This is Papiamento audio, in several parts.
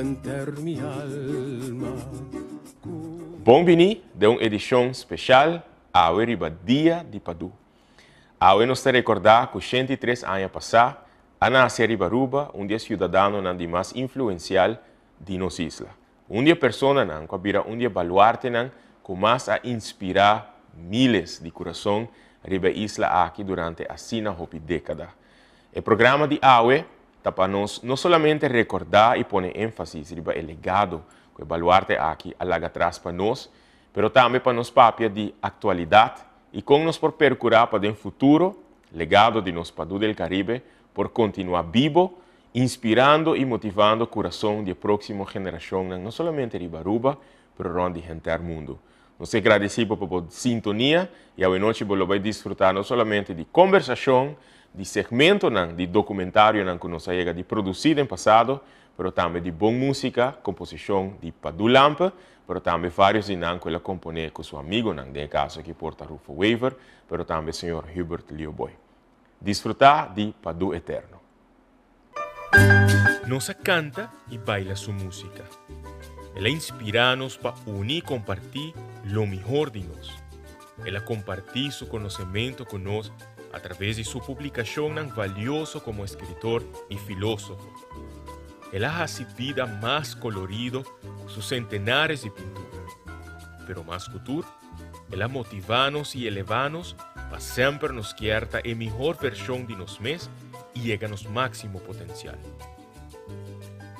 Henter mi alma ku. Bon bini den un edishon speshal awe riba Dia di Padu. Awe nos ta rekordá ku 103 aña pasá a nase riba Aruba un di e siudadanonan di mas influensial di nos isla. Un di e personanan ku a bira un di e baluartenan ku mas a inspirá míles di kurason riba e isla aki durante asina hopi dékada. E programa di awe ta pa nos no solamente rekordá i pone énfasis riba e legado ku e baluarte aki a laga atras pa nos, pero tambe pa nos papia di aktualidat i kon nos por perkurá pa den futuro legado di nos Padu del Caribe por kontinuá bibo, inspirando i motivando kurason di e próksimo generashonnan no solamente riba Aruba, pero rònt di henter mundu. Nos ta gradisí bo pa bo sintonia i awenochi bo lo bai disfrutá no solamente di kombersashon, di segmentonan di dokumentarionan ku nos a yega di produsí den pasado, pero tambe di bon músika, komposishon di Padu Lampe, pero tambe vários di nan ku el a komponé ku su amigonan, den e kaso aki por ta Rufo Wever, pero tambe señor Hubert Leoboy. Disfrutá di Padu Eterno. Nos a canta y baila su musica. El a inspira nos pa uni y comparti lo mihor di nos. El a comparti su conocemento cu nos a traves di su publicacionnan valioso como escritor y filosofo. El a haci bida mas colorido cu su centenares di pintura. Pero mas cu tur, El a motivá nos i elevá nos pa semper nos kier ta e mihor vershon di nos mes i yega nos máksimo potensial.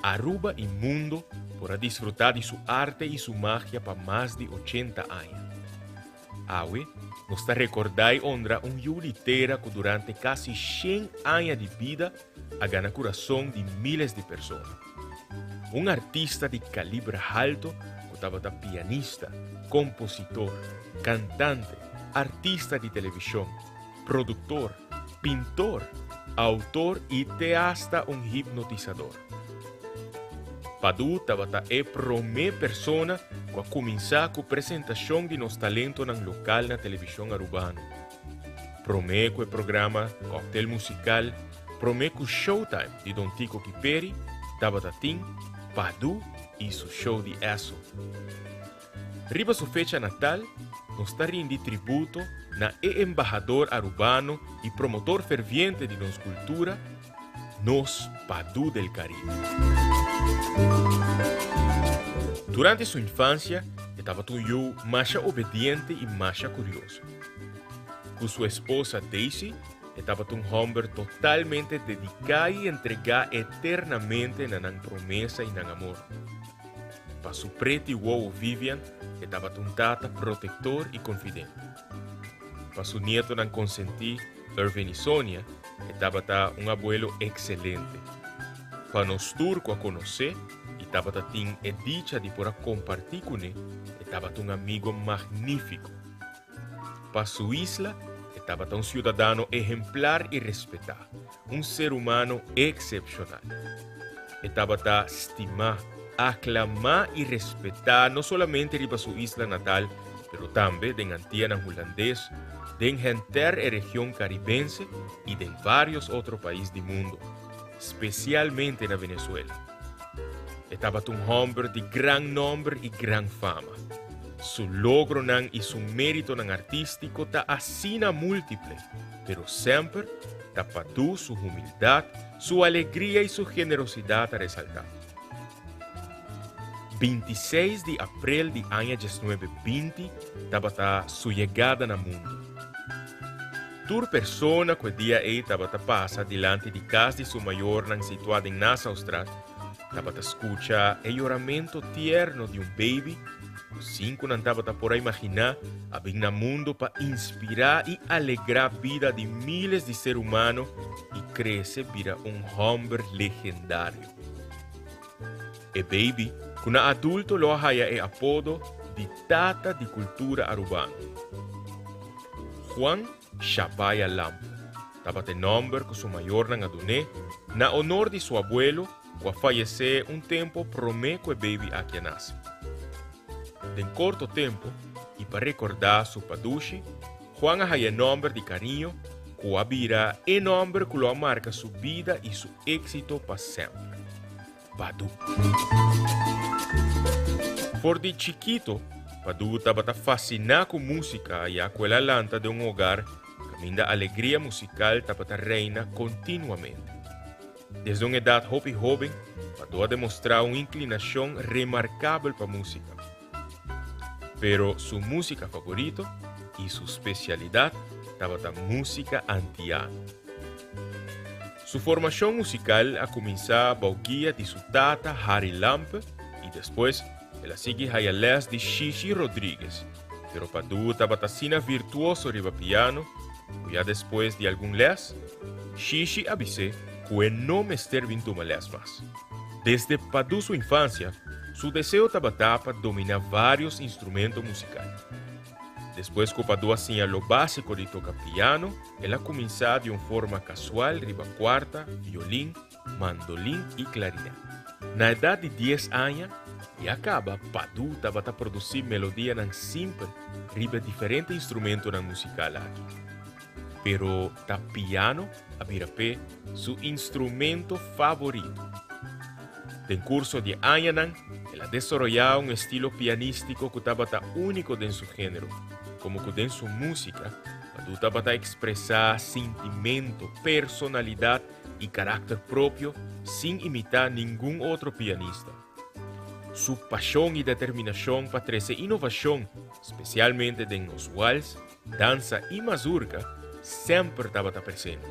Aruba i mundo por a disfrutá di su arte i su magia pa mas di ochenta aña. Awe nos ta rekordá i honra un yu di tera ku durante kasi shen aña di bida a gana kurason di míles di persona. Un artista di kaliber halto ku tabata pianista, kompositor, kantante, artista di televishon, produktor, pintor, outor i te asta un hipnotisador. Padu tabata e promé persona ku a kuminsá ku presentashon di nos talentonan lokal na televishon arubano. Promé ku e programa Cocktail Musical, promé ku Showtime di Don Tico Kiperi, tabata tin Padu i su show di Esso. Riba su fecha natal, nos ta rindi tributo na e embahador arubano i promotor ferviente di nos kultura, nos Padu del Caribe. Durante su infansia, e tabata un yu masha obediente i masha kurioso. Ku su esposa Daisy, e tabata un hòmber totalmente dediká i entregá eternamente na nan promesa i nan amor. Pa su preti wowo Vivian, e tabata un tata protektor i konfidente. Pa su nietonan konsentí Irvin i Sonia, e tabata un abuelo ekselente. Pa nos tur ku a konosé i tabata tin e dicha di por a kompartí kuné, e tabata un amigo magnífiko. Pa su isla, e tabata un siudadano ehemplar i respetá, un ser humano eksepshonal. E tabata stimá, aklamá i respetá no solamente riba su isla natal, pero tambe den Antianan Hulandes, den henter e region karibense i den vários otro pais di mundu, spesialmente na Venezuela. E tabata un hòmber di gran nòmber i gran fama. Su logronan i su méritonan artístiko ta asina múltiple, pero semper ta Padu su humildat, su alegria i su generosidat a resaltá. 26 di aprel di aña 1920 tabata su yegada na mundu. Tur persona ku e dia ei tabata pasa dilanti di kas di su mayornan situá den Nassaustraat tabata skucha e yoramentu tierno di un beibi ku sin ku nan tabata por a imaginá a bin na mundu pa inspirá i alegrá bida di míles di ser humano i krese bira un hòmber legendario. E beibi ku na adulto lo a haya e apodo di Tata di Kultura Arubano. Juan Shabaya Lampe tabata e nòmber ku su mayornan a dun'é na onor di su abuelo ku a fayesé un tempu promé ku e beibi aki a nase. Den korto tempu i pa rekordá su padushi, Juan a haya e nòmber di kariño ku a bira e nòmber ku lo a marka su bida i su éksito pa semper. Padu. For di chikito, Padu tabata fasciná ku músika ya ku el a lanta den un hogar kaminda alegria musikal tabata reina kontinuamente. Desde un edat hopi hóben, Padu a demostrá un inklinashon remarkabel pa músika. Pero su músika favorito i su spesialidat tabata músika antiano. Su formashon musikal a kuminsá bou guia di su tata Harry Lampe i despues el a sigui haya lès di Shishi Rodriguez. Pero Padu tabata asina virtuoso riba piano ku ya despues di algun lès, Shishi a bis'é ku e no mester bin tuma lès mas. Desde Padu su infansia, su deseo tabata pa dominá vários instrumento musikal. Despues ku Padu a siña lo básiko di toka piano, el a kuminsá di un forma kasual riba kuarta, violin, mandolin i klarinèt. Na edat di dies aña, ya kaba Padu tabata produsí melodianan simpel riba e diferente instrumentonan musikal aki. Pero ta piano a bira p'e su instrumento favorito. Den kurso di e añanan, el a desaroyá un estilo pianístiko ku tabata úniko den su género, komo ku den su músika, Padu tabata ekspresá sintimento, personalidat i karakter propio sin imitá ningun otro pianista. Su pashon i determinashon pa trese inovashon, spesialmente den nos wals, dansa i mazurka, semper tabata presente.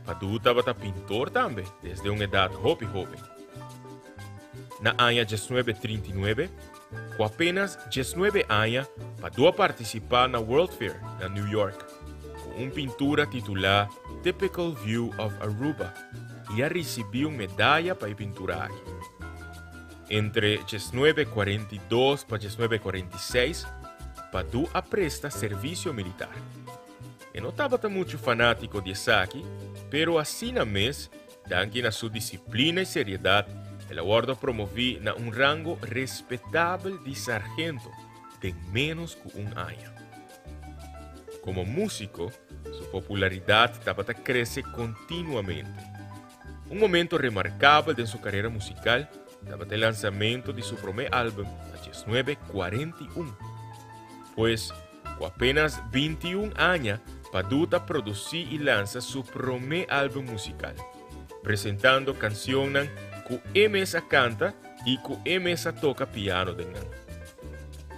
Padu tabata pintor tambe desde un edat hopi hoben. Na aña 1939, ku apenas 19 aña, Padu a partisipá na World Fair na New York ku un pintura titulá Typical View of Aruba i a risibí un medaya pa e pintura aki. Entre 1942 pa 1946, Padu a presta servisio militar. E no tabata muchu fanátiko di esaki, pero asina mes, danki na su disiplina i seriedat, el a wòrdu promoví na un rango respetabel di sargento den ménos ku un aña. Komo músiko, su popularidat tabata krese kontinuamente. Un momento remarkabel den su karera musikal tabata e lansamentu di su promé álbum na 1941. Pues, Ku apenas 21 aña, Padu ta produsí i lansa su promé álbum musikal, presentando kansionnan ku e mes a kanta i ku e mes a toka piano den nan.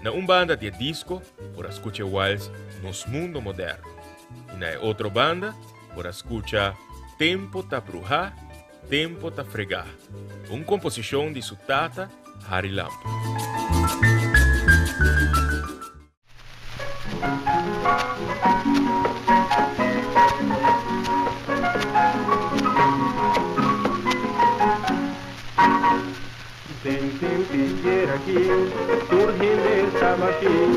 Na un banda di e disko por a skucha e wals Nos Mundo Moderno i na e otro banda por a skucha Tempo ta bruhá, Tempo ta fregá, un komposishon di su tata Harry Lampe. Den tempi djer aki, tur hende tabatin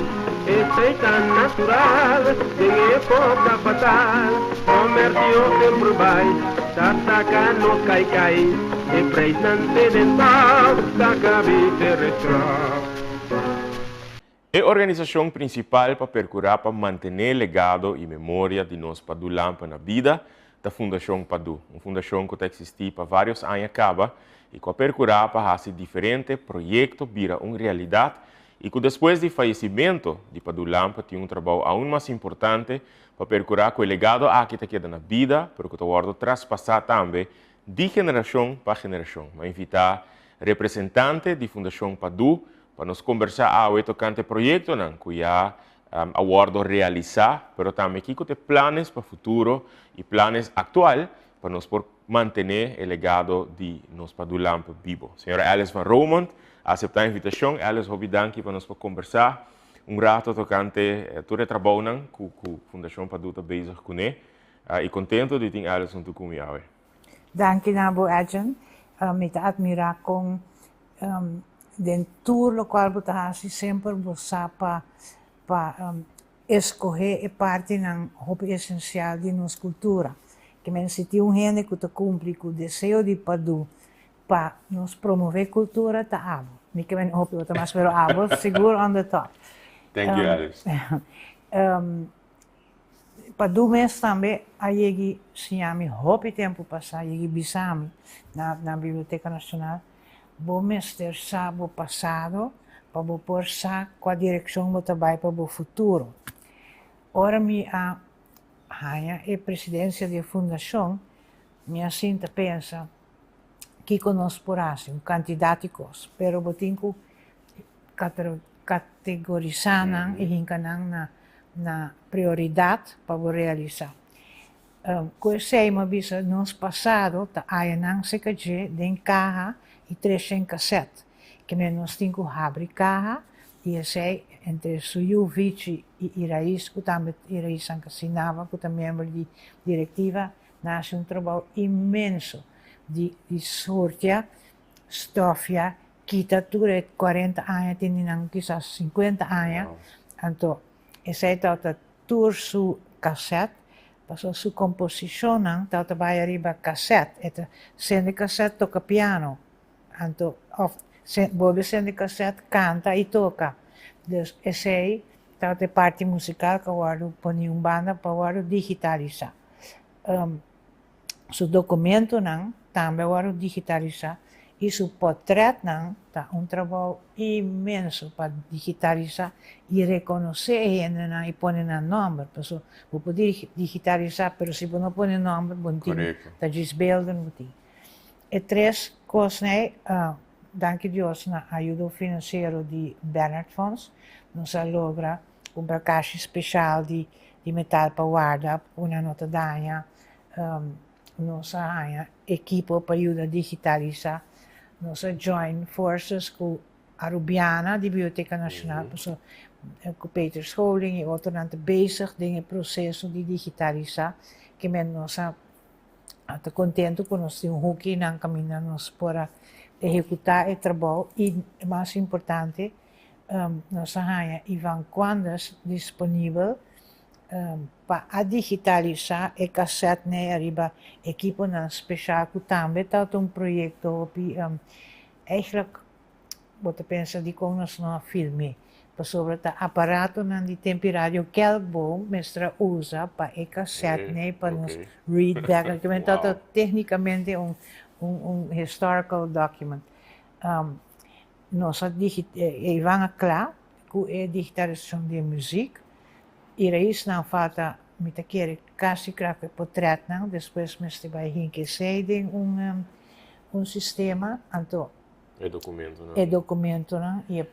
esei ta natural. Den epoca fatal, comercio semper bai ta saca nos cai cai. E prijsnan te den top, ta cabi te restrop. E organisashon prinsipal pa perkurá pa mantené legado i memoria di nos Padu Lampe na bida ta Fundashon Padu, un fundashon ku ta eksistí pa vários aña kaba i ku a perkurá pa hasi diferente proyekto bira un realidat y cu despues di fayecimento di Padu Lampe tin un trabou aun mas importante pa percura cu e legado aki ta keda na bida pero cu ta wordo traspasa tambe di generacion pa generacion. Mi a invita representante di Fundacion Padu pa nos combersa awe tocante proyectonan cu ya a wordo realisa pero tambe kico ta e planes pa futuro y planes actual pa nos por mantene e legado di nos Padu Lampe bibo. Señora Alice van Romondt a acepta e invitacion. Alice, hopi danki pa nos por combersa un rato tocante tur e trabounan cu cu Fundacion Padu ta bezig cune y contento di tin Alice hunto cu mi awe. Danki na bo, Edjean. Mi ta admira con den tur locual bo ta haci semper bo sa pa pa Escohe e partinan hopi esencial di nos cultura. Ke men si tin un hende cu ta cumpli cu deseo di Padu pa nos promove cultura ta abo. Mi ke men hopi otro mas pero abo sigur on the top. Thank you Alice. Padu mes tambe a yegi siña mi hopi tempo pasa, yegi bisa mi na na Biblioteca Nacional, Bo mester sa bo pasado pa bo por sa kua direkshon bo ta bai pa bo futuro. Ora mi a haña e presidensia di e fundashon, mi a sinta pensa kiko nos por hasi, un kantidat di kos, pero bo tin ku kategorisá nan i hinka nan na na prioridat pa bo realisá. Ku esei mi a bisa nos pasado ta aya nan seka dje den kaha i treshen kasèt. Ke men nos tin ku habri kaha i esei entre su yu Vichi i Irais ku tambe Irais Sankasinava ku ta miembro di direktiva nan hasi un trabou inmenso di di sortia stofia kita tur e kuarenta aña tene nan kisas sinkuenta aña anto esei tabata tur su kasèt pasobra su komposishonnan tabata bai ariba kasèt, e ta sende kasèt toka piano, anto òf bolbe sende kasèt kanta i toka, dus esei tabata e parti musikal ku a wòrdu poni un banda pa wòrdu digitalisá. Su dokumentonan tambe a wòrdu digitalisá i su pòtrètnan ta un trabou inmenso pa digitalisá i rekonosé e hendenan i pone nan nòmber. Pasobra bo por digitalisá pero si bo no pone nòmber bo no tin, ta djis beelden bo tin. E tres kosnan ei, danki Dios na ayudo finansiero di Bernard Fonds nos a logra kumpra kashi speshal di metal pa warda ku nan no ta daña. Nos a haña ekipo pa yuda digitalisá. Nos a join forces ku Arubiana di Biblioteca Nacional pasobra ku Peter Scholing i otronan ta bezig den e proseso di digitalisá. Ke men nos a ta kontentu ku nos tin un huki nan kaminda nos por a ehekutá e trabou i mas importante nos a haña Ivan Quanders disponibel pa a digitalisá e kasèt nei ariba ekiponan speshal ku tambe tabata un proyekto hopi Eigenlijk bo ta pensa dikon nos no a film'é, pasobra ta aparatonan di tempi radio Kelkboom mester a usa pa e kasèt nei pa nos read back. Tabata téknikamente un un historical document. Nos a digi Ivan a kla ku e digitalisashon di e muzik i raisnan falta mi ta kere kasi kla ku e potretnan despues mester bai hinka esei den un un sistema anto E dokumentonan. E dokumentonan i e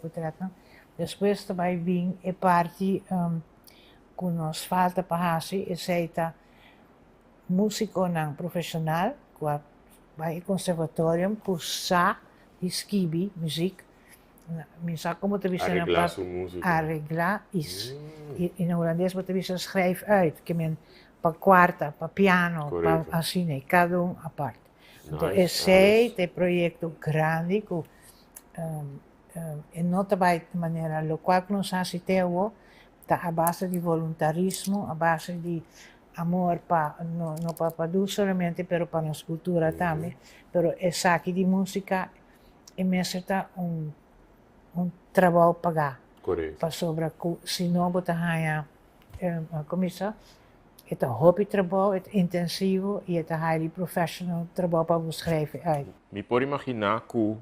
potretnan. Despues ta bai bin e parti ku nos falta pa hasi esei ta Músikonan profeshonal ku a bai e konservatorium ku sa di skibi muzik, mi sa komo ta bisa na Areglá su músika. Areglá i i na hulandes bo ta bisa schrijf uit, ke men pa kuarta, pa piano, pa asina, i kada un apart. Anto esei ta e proyekto grandi ku e no ta bai di manera lokual ku nos hasi te awo ta a base di voluntarismo, a base di Amor pa no no pa Padu solamente pero pa nos cultura tambe pero esaki di musica e mester ta un un trabou paga pasobra cu si no bo ta haya cuminsa e ta hopi trabou e ta intensivo y e ta highly professional trabou pa bo schrijf uit. Mi por imagina cu.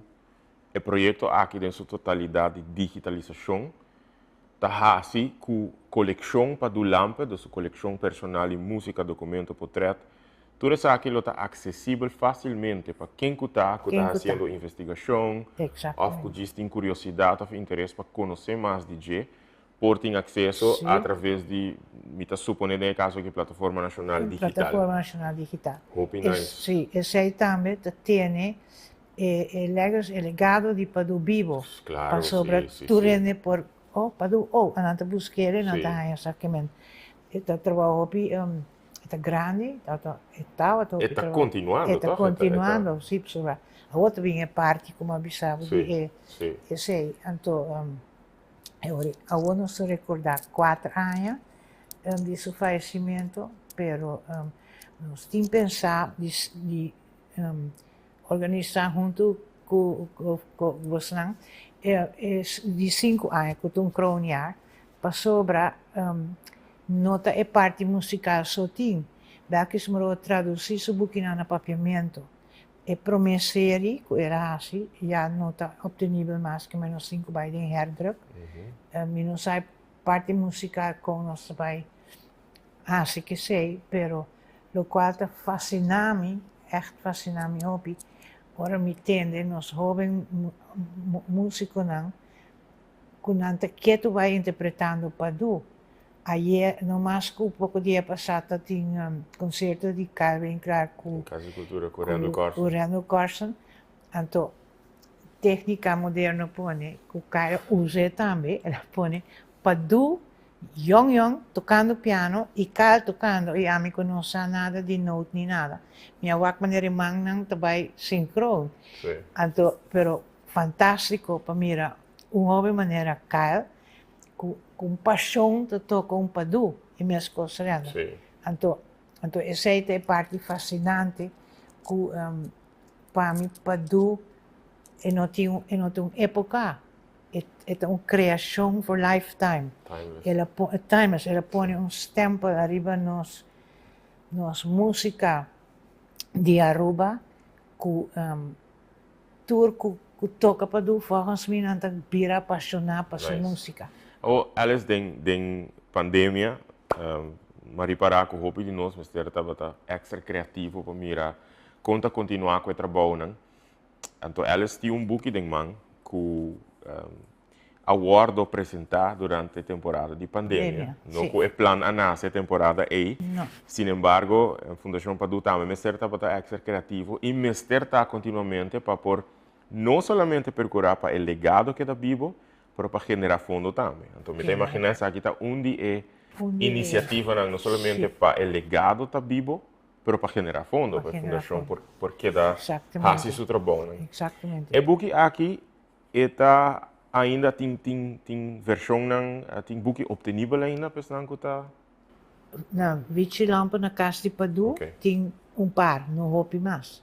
E proyekto aki den su totalidat di digitalisashon ta hasi ku kolekshon Padú Lampe, dus su kolekshon personal di músika, dokumento, potrèt, tur esaki lo ta aksesibel fásilmente pa ken ku ta ku ta hasiendo investigashon òf ku djis tin kuriosidat òf interes pa konosé mas di dje, por tin akseso a traves di, mi ta suponé den e kaso aki, Plataforma Nashonal Digital. Plataforma Nashonal Digital. Hopi nice. Sí, esei tambe ta tene e e legacy, e legado di Padú bibo. Claro, sí, Pasobra sí, sí. tur hende por, oh, Padú, oh, a nan ta busk'el i nan ta haña sa ke men. E ta trabou hopi, e ta grandi, ta ta, e tabata hopi E ta trabou. kontinuando, E ta tòg? E ta, e ta. kontinuando, sí, pasobra awor ta bin e parti ku mi a bisa bo di Sí, e sí. esei. Anto, e ora awor nos ta rekordá kuater aña di su fayesimentu, pero nos tin pensá di di Organisá huntu ku bosnan e di sinku aña ku ta un kroonjaar pasobra no ta e parti musikal so tin. Belkis Moreau a tradusí su bukinan na papiamentu. E promé seri ku el a hasi ya no ta optenibel mas ke menos sinku bai den herdruk. Mi no sa e parti musikal kon nos ta bai Hasi kesei, pero lokual ta fasiná mi, ègt fasiná mi hopi, ora mi tende nos hóben músikonan ku nan ta ketu bai interpretando Padú. Ayer, no mas ku poko dia pasá ta tin konserto di Calvin Clark ku Casa di Cultura ku Randall Carlson. Ku Randall Carlson. Anto téknika moderno pone ku Kyle usa e tambe, el a pone Padú Yong yong tocando piano y Kyle tocando y ami cu no sa nada di note ni nada. Mi a wak manera e mannan ta bay sincroon. Anto pero fantastico pa mira un hoben manera Kyle cu cu un pasion ta toca un padu y mescos Randall. Anto anto esey ta e parti fascinante cu pa mi padu e no tin e no ta un epoca. E ta un creacion for lifetime. Timeless. El a po, timeless. El a pone un stempel ariba nos, nos musica di Aruba cu tur cu cu toca pa du volgens mi nan ta bira apasiona pa su Nice. musica. Awo Alice den den pandemia m'a ripara cu hopi di nos mester tabata extra creativo pa mira con ta continua cu e trabounan. Anto Alice tin un buki den man ku a wòrdu presentá durante e temporada di pandemia. No ku e plan a nase e temporada ei. Sin embargo, Fundashon Padú tambe mester tabata èkstra kreativo i mester ta kontinuamente pa por no solamente perkurá pa e legado keda bibo, pero pa generá fondo tambe. Anto mi ta imaginá esaki ta un di e inisiativanan no solamente pa e legado ta bibo, pero pa genera fondo, pa e fundashon por por keda hasi su trabounan. Exactamente. E buki aki e ta ainda tin tin tin vershonnan, tin buki optenibel ainda pa esnan ku ta. Na Wichi Lampe na kas di Padú tin un par, no hopi mas.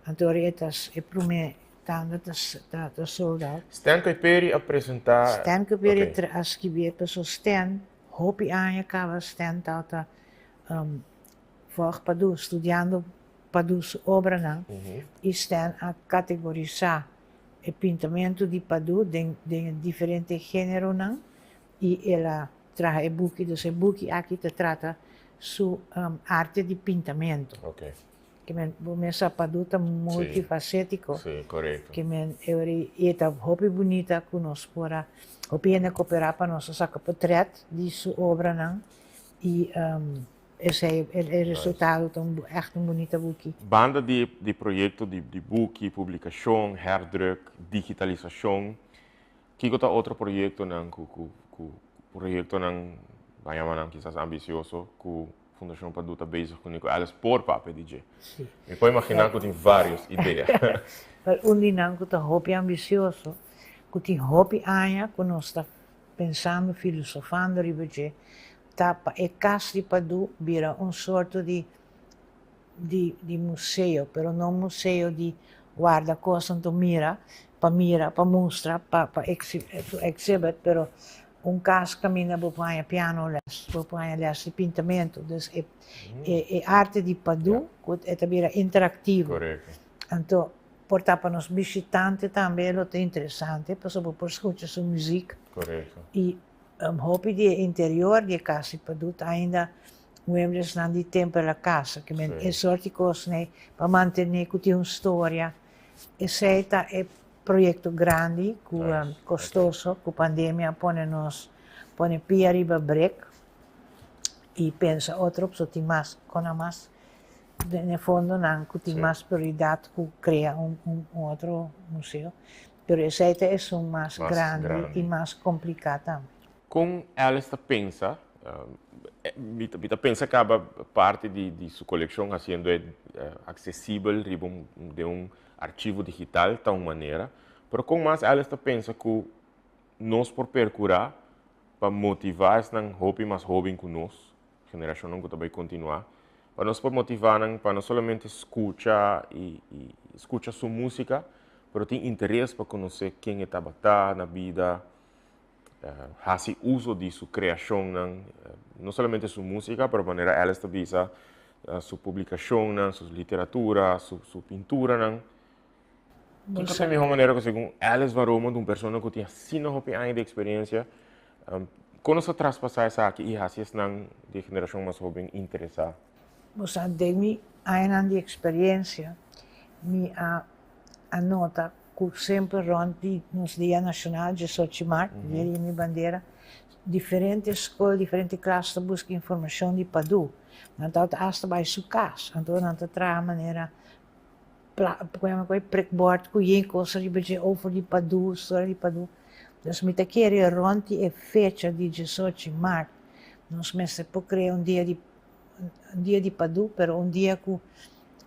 Anto e ta e promé tanda ta ta sold out. Stan Kuiperi a presentá. Stan Kuiperi a skibié pasobra Stan hopi aña kaba Stan tabata Vòg Padú, studiando Padú su obranan, i Stan a kategorisá e pintamentu di Padú den den e diferente géneronan i el a traha e buki. Dus e buki aki ta trata su arte di pintamentu. Ke men bo mes sa Padú ta multifasétiko. Ke men e ora i e ta hopi bunita ku nos por a hopi hende a koperá pa nos a saka potrèt di su obranan i Esei e resultado ta un ègt un bunita buki. Banda di di proyekto di di buki, publikashon, herdruk, digitalisashon, kiko ta otro proyektonan ku ku ku proyektonan ban yama nan kisas ambisioso ku Fundashon Padú ta bezig kuné ku Alice por papia di dje? Si. Mi por imaginá ku tin vários idea. Wel un di nan ku ta hopi ambisioso, ku tin hopi aña ku nos ta pensando, filosofando riba dje, ta pa e kas di Padú bira un sorto di di di museo, pero no un museo di warda kosnan ta mira, pa mira, pa mustra, pa pa to exhibit, pero un kas kaminda bo por haña piano les, bo por haña les di pintamentu. Dus e e arte di Padú ku e ta bira interaktivo. Korekto. Anto. Por ta pa nos bishitante tambe lo ta interesante pasobra bo por skucha su muzik. Korekto. I hopi di e interior di e kas di Padú ta ainda mueblesnan di tempu el a kasa. Ke men e sort di kosnan ei pa mantené ku tin un storia. Esei ta e proyekto grandi ku kostoso ku pandemia a pone nos pone pia riba brek i pensa otro pasobra tin mas kona mas Den e fondonan ku tin mas prioridat ku krea un otro museo, pero esei ta esun mas grandi i mas kompliká tambe. Kon Alice ta pensa? Mi ta pensa kaba parti di su kolekshon hasiendo e aksesibel riba un den un archivo digital ta un manera, pero kon mas Alice ta pensa ku nos por perkurá pa motivá esnan hopi mas hóben ku nos generashonnan ku ta bai kontinuá, pa nos por motivá nan pa no solamente skucha i skucha su músika, pero tin interes pa konosé ken e tabata na bida, hasi uso di su kreashonnan, no solamente su músika, pero manera Alice ta bisa, su publikashonnan, su literatura, su pinturanan. Kiko ta e mihó manera ku segun Alice Van Romondt, un persona ku tin asina hopi aña di eksperensia, kon nos ta traspasá esaki i hasi esnan di e generashon mas hóben interesá? Bo sa, den mi añanan di eksperensia, mi a a nota ku semper rònt di nos Dia Nashonal, diesochi mart, Dia di mi Bandera, diferente skol, diferente klas ta buska informashon di Padú. Nan tabata asta bai su kas, anto nan ta traha manera prikbord ku yen kos riba dje over di Padú, storia di Padú. Dus mi ta kere rond di e fecha di diesochi mart nos mester por krea un dia di un dia di Padú pero un dia ku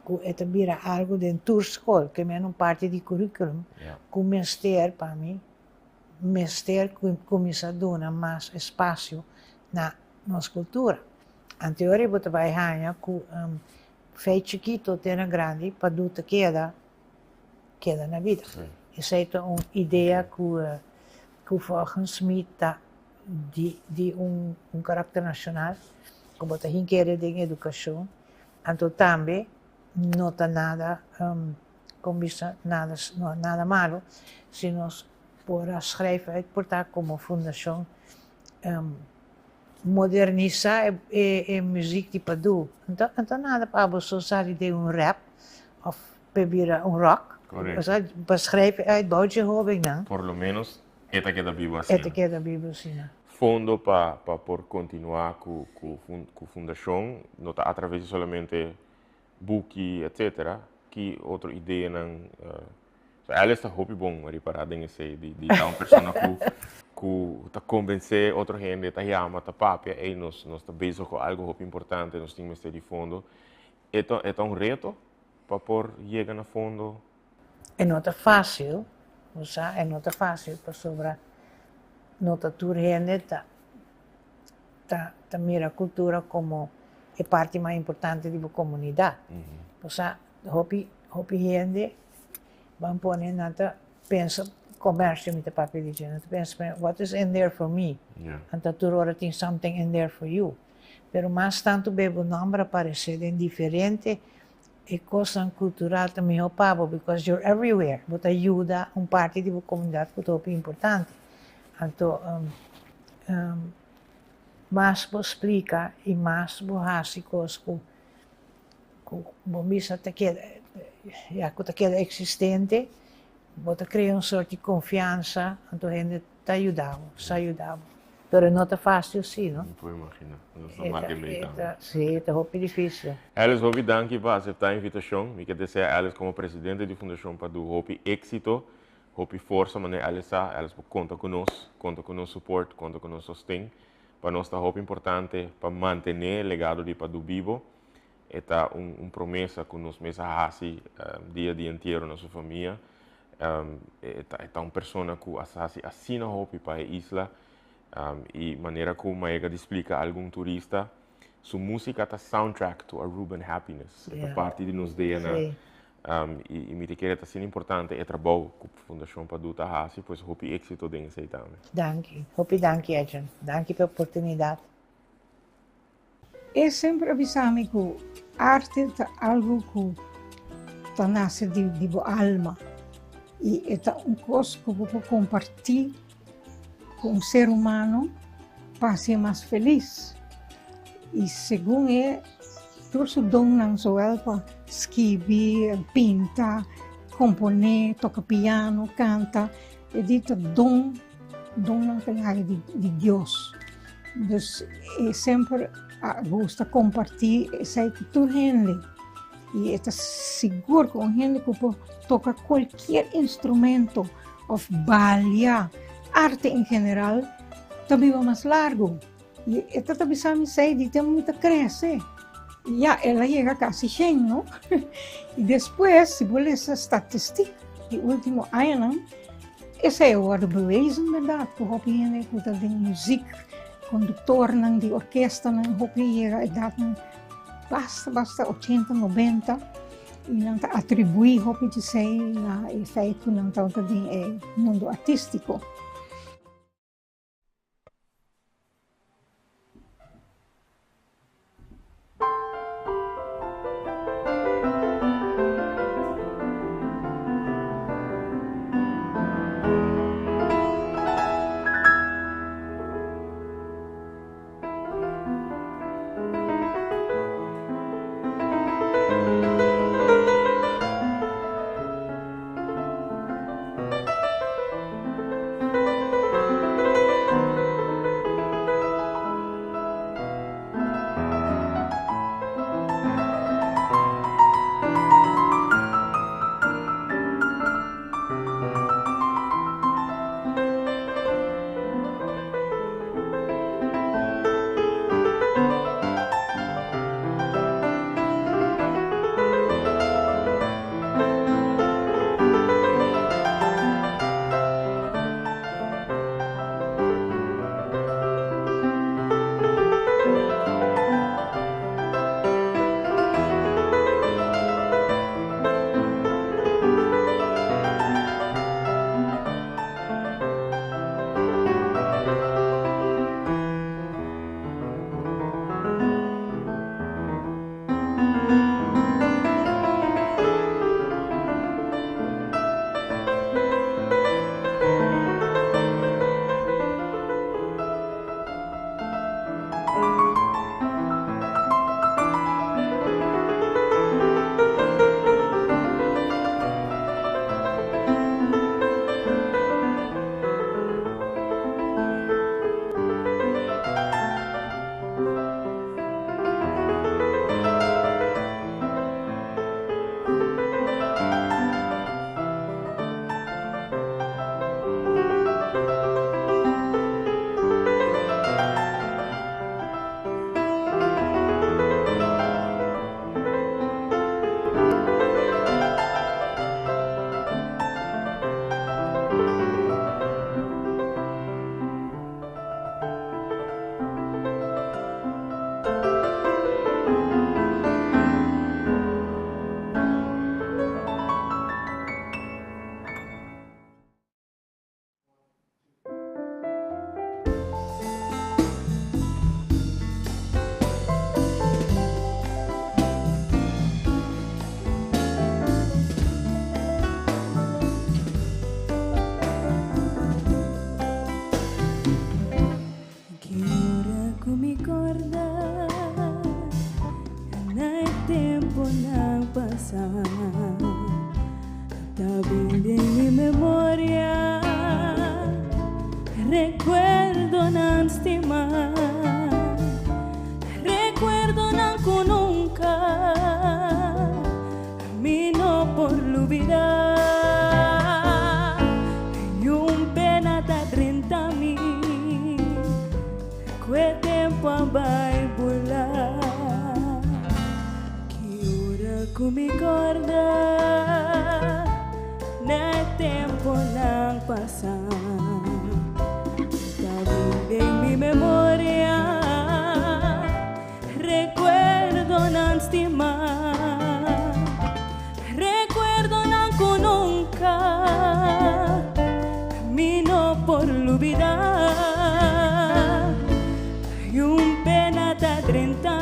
ku e ta bira algu den tur skol ke men un parti di kurikulum ku mester pa mi mester kuminsá duna mas espasio na nos kultura. Anteori bo ta bai haña ku Fe chikito te na grandi pa du ta keda keda na bida. Esei ta un idea ku ku volgens mi ta di di un un karakter nashonal ku bo ta hinkere den edukashon. Anto tambe no ta nada kon bisa nada nada malo si nos por a schrijf uit por ta komo fundashon Modernisá e muzik di Padú. Anto no ta nada pa abo so sali den un rap of p'e bira un rock. Correcto. Pa schrijf uit bou dje hobennan. Por lo menos e ta keda bibu asina. E ta keda bibu asina. Fondo pa pa por continua cu cu fundacion no ta atraves di solamente buki etcetera. Ki otro ideanan So Alice ta hopi bon ripará den esei di di ta un persona ku ku ta konvensé otro hende, ta yama, ta papia, ey nos nos ta bezig ku algu hopi importante, nos tin mester di fondo. E ta e ta un reto pa por yega na fondo? E no ta fásil, bo sa, e no ta fásil pasobra no ta tur hende ta ta ta mira kultura komo e parti mas importante di bo komunidat. Bo sa, hopi hopi hende Ban pone nan ta pensa comercio mi ta papia di dje nan ta pensa what is in there for me anto tur ora tin something in there for you pero mas tanto be bo nomber a parece den diferente e cosnan cultural ta miho pa bo because you're everywhere bo ta yuda un parti di bo comunidad cu ta hopi importante anto mas bo splica y mas bo haci cos cu Ku bo misa ta keda, ya ku ta keda eksistente, bo ta krea un sort di konfiansa, anto hende ta yuda bo, sa yuda bo. Pero no ta fásil si, no? Mi por imaginá. Nos ta mati mei tambe. Sí, ta hopi difísil. Alice, hopi danki pa aseptá e invitashon. Mi ke deseá Alice komo presidente di Fundashon Padu hopi éksito, hopi forsa manera Alice sa. Alice por konta ku nos, konta ku nos support, konta ku nos sosten. Pa nos ta hopi importante pa mantené e legado di Padu bibo. E ta un un promesa ku nos mes a hasi dia di entiero na su famia. E ta e ta un persona ku a hasi asina hopi pa e isla i manera ku Maega di splika algun turista, su músika ta soundtrack to Aruban happiness. E ta parti di nos DNA. I mi ta kere ta asina importante e trabou ku Fundashon Padu ta hasi, pues hopi éksito den esei tambe. Danki. Hopi danki Edjean. Danki pa e oportunidat. E semper a bisa mi ku arte ta algu ku ta nase di di bo alma i e ta un kos ku bo por kompartí ku un ser humano pa hasié mas felis. I segun e tur su donnan zowel pa skibi, pinta, komponé, toka piano, kanta, e di ta don, donnan ku el a haya di di Dios. Dus e semper a gusta kompartí esei ku tur hende. I e ta sigur ku un hende ku por toka kualkier instrumento òf balia, arte en general, ta biba mas largu. I e ta ta bisa mi esei di tempu mi ta krese. I ya, el a yega kasi shen, no? I despues, si bo lesa statistik di último añanan, esei a wòrdu bewezen bèrdat, ku hopi hende ku ta den muzik, konduktornan di orkestanan, hopi a yega edatnan basta basta ochenta, nobenta, i nan ta atribuí hopi di esei na e feit ku nan tabata den e mundu artístiko.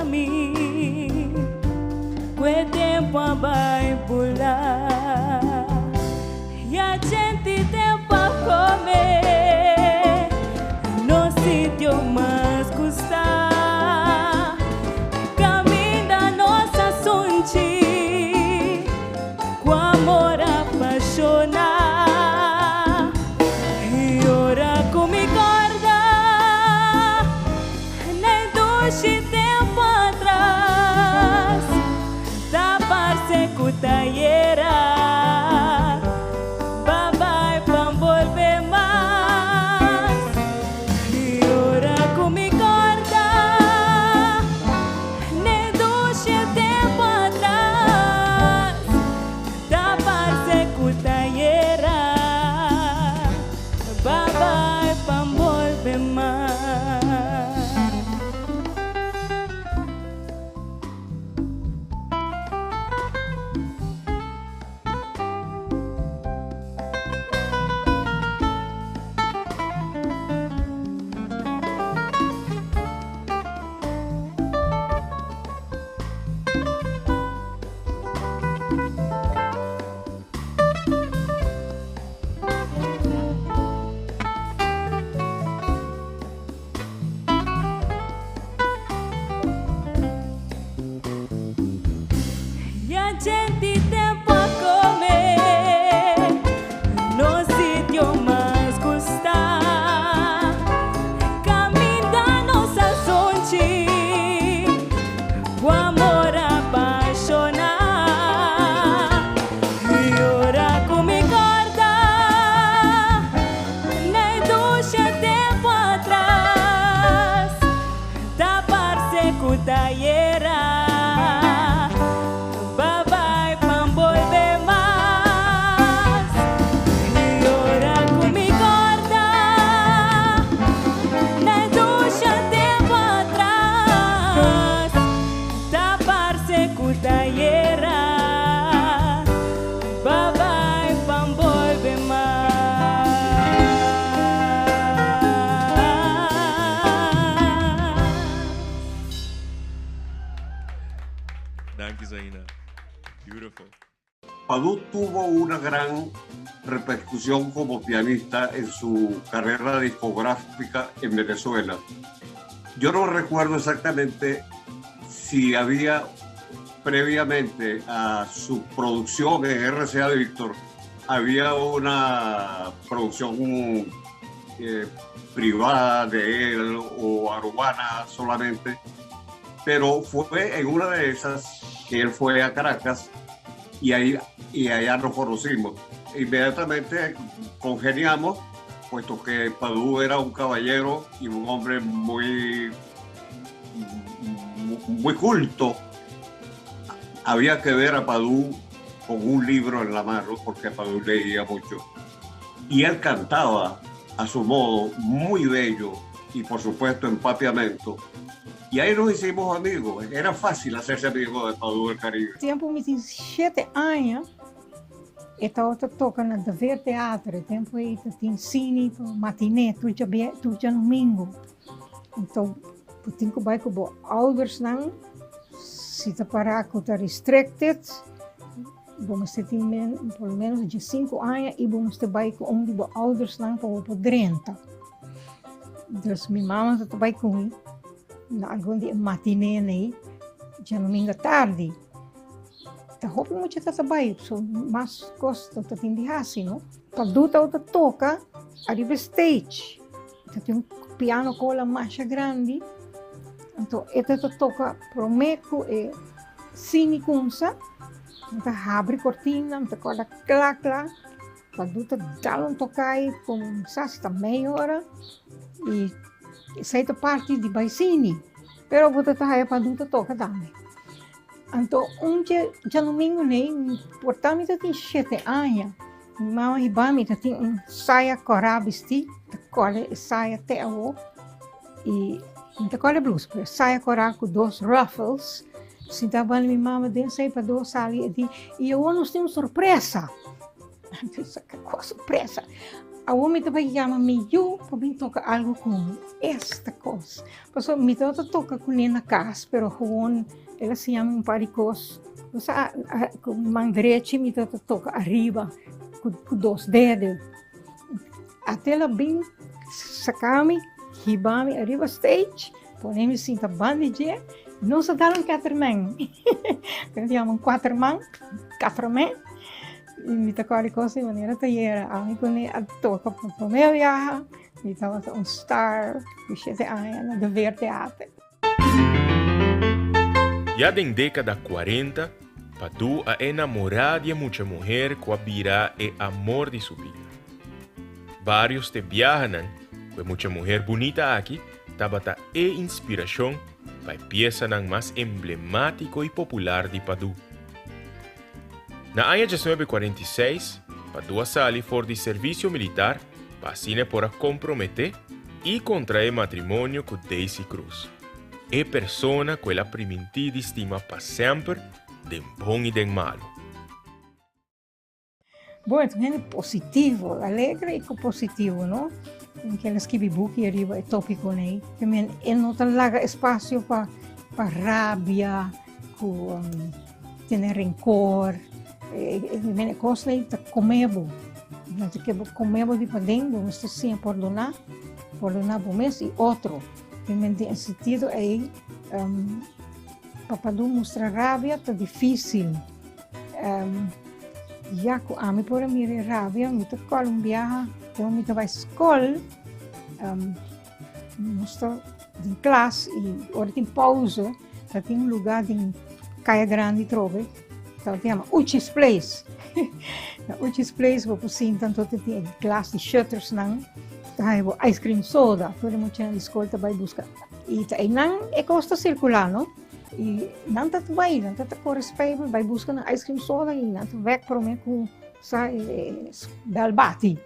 Mi, ku e tempu a bai bula. Padú tuvo una gran repercusión como pianista en su carrera discográfica en Venezuela. Yo no recuerdo exactamente si había previamente a su producción en RCA de Víctor, había una producción eh, privada de él o arubana solamente, pero fue en una de esas que él fue a Caracas y, ahí, y allá nos conocimos. Inmediatamente congeniamos, puesto que Padú era un caballero y un hombre muy, muy culto. Había que ver a Padú con un libro en la mano, porque Padú leía mucho. Y él cantaba a su modo, muy bello y por supuesto en papiamento. Y ahí nos hicimos amigos. Era fácil hacerse amigo de Padú del Caribe. Tempu mi tin shete aña, e tabata toka na De Veer Theater. E tempu ei ta tin sine pa matiné tur djabier, tur djadomingo. Anto bo tin ku bai ku bo oudersnan, si ta pará ku ta restricted, bo mester tin men, por lo menos diesinku aña i bo mester bai ku un di bo oudersnan pa bo por drenta. Dus mi mama ta bai ku mi na algun di e matinénan ei djadomingo tardi. Ta hopi mucha ta ta bai, so mas kos ta tin di hasi, no? Padu tabata toka ariba stage. Ta tin un piano kola masha grandi. Anto e ta toka promé ku e sini kumsa. Mi ta habri kortina, mi ta kòrda kla kla. Padu ta dal un tokai ku sa si ta mei ora i esei ta parti di bai sini. Pero bo ta haya Padu ta toka tambe. Anto un dje djadumingu nei, por ta mi ta tin shete aña. Mi mama hiba mi ta tin un saya kòrá bistí, ta kòrda e saya te awo i mi ta kòrda e blus, pero e saya kòrá ku dos ruffles, sintá banda mi mama den sei pa dos sali e di, i awo nos tin un sorpresa. Mi pensa, kua sorpresa? Awo mi ta bai yama mi yu pa bin toka algu ku mi. Esta kos! Pasobra mi tabata toka kuné na kas, pero gewoon el a siña mi un par di kos. Bo sa, ku mi man drechi mi tabata toka ariba ku dos dedo. Ate el a bin saka mi, hiba mi ariba stage, pone mi sinta banda di dje, nos a dal un ketermen. Nos yama un kuaterman, katromen. I mi ta kòrda e kos di manera ta yera. Ami kuné a toka pa promé biaha. Mi tabata un star di shete aña na De Veer Theater. Ya den dékada kuarenta, Padú a enamorá di e mucha muher ku a bira e amor di su bida. Bários t'e biahanan ku e mucha muher bunita aki tabata e inspirashon pa e piesanan mas emblemátiko i popular di Padú. Na aña 1946, Padú a sali for di servisio militar pa asina e por a komprometé i kontraé matrimonio ku Daisy Cruz, e persona ku el a primintí di stima pa semper den bon i den malu. Bon, e ta un hende positivo, alegre i ku positivo, no? Kel a skibi buki ariba e topikonan ei. E no ta laga espasio pa pa rabia, ku tene renkor, e kosnan ei ta kome bo. Nan ta ke bo kome bo di paden, bo mester siña pordoná, pordoná bo mes i otro. Den e sentido ei, pa pa no mustra rabia ta difísil. Ya ku ami por a mira e rabia, mi ta kòrda un biaha, tempu mi ta bai skol, Nos ta den klas i ora tin pauze ta tin un lugá den Kaya Grandi trobe ta yama Uchi's Place. Na Uchi's Place bo por sinta anto ta tin e glas di shuttersnan ta haña bo ice cream soda. Tur e muchanan di skol ta bai buska i ta einan e kos ta sirkulá no. I nan ta bai nan ta kore spijbel bai buska nan ice cream soda i nan ta wèk promé ku sa e bèl bati.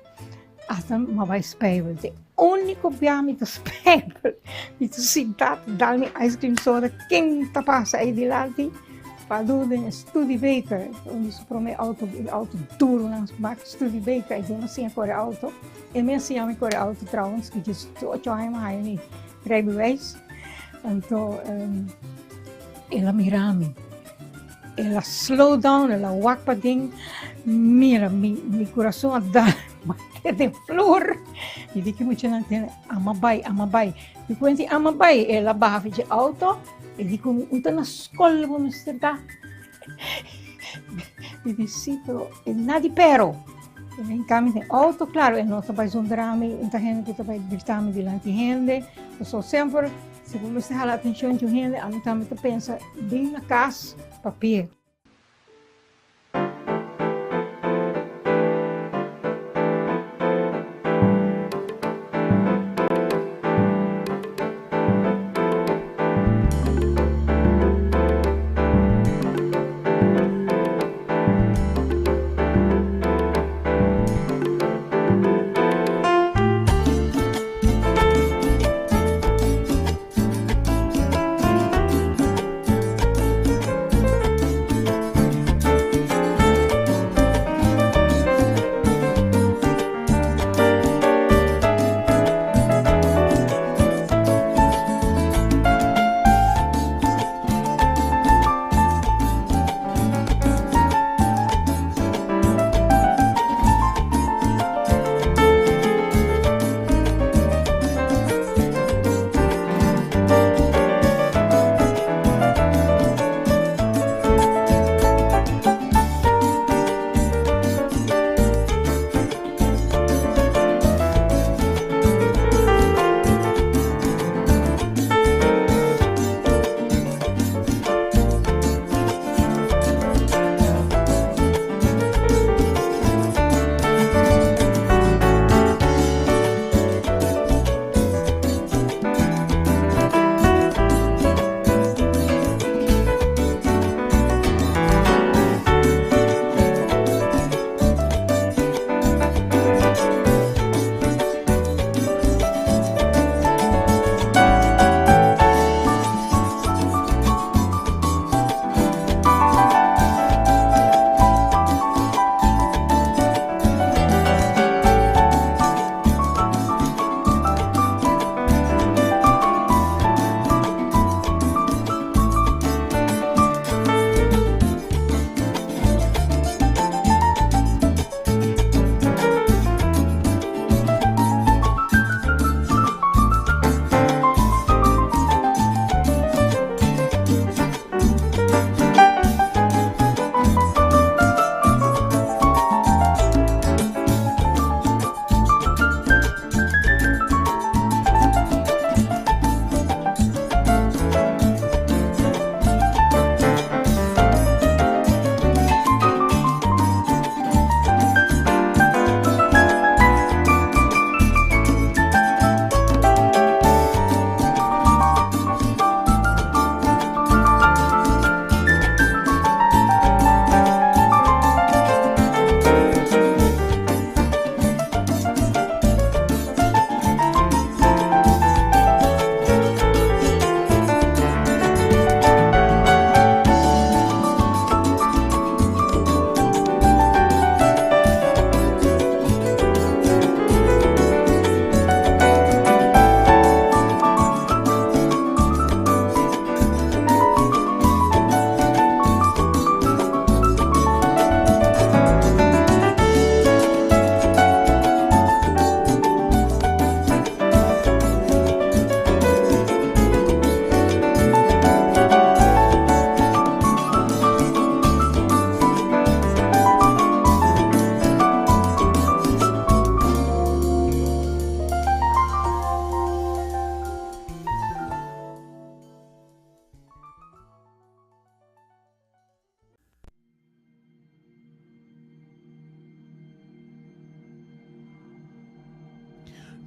Hasta m'a bai spijbel. Te único bia mi ta spijbel. Mi ta sinta ta dal mi ice cream soda. Ken ta pasa ei dilanti? Padu den Studebaker. Un di su prome auto, auto duro nan marca Studebaker. Ei den a siña kore auto. E mi a siña mi kore auto trouwens. Ku 18 aña mi haya mi rijbewijs. Anto el a mira mi. El a slow down, el a wak paden, mira, mi, mi kurason a dal bate den flur. Mi di ki muchanan tene, ama bai, ama bai. Mi kuenti ama bai, el a baha fi dje auto, e di ku mi, un ta na skol bo mester ta. Mi di si, pero e na di pero. E hinka mi den auto, klaro, e no ta bai zundra mi, un ta hende ku ta bai grita mi dilanti hende. Pasobra semper Si bo mester hala atencion di un hende, ami tambe ta pensa bin na cas papia.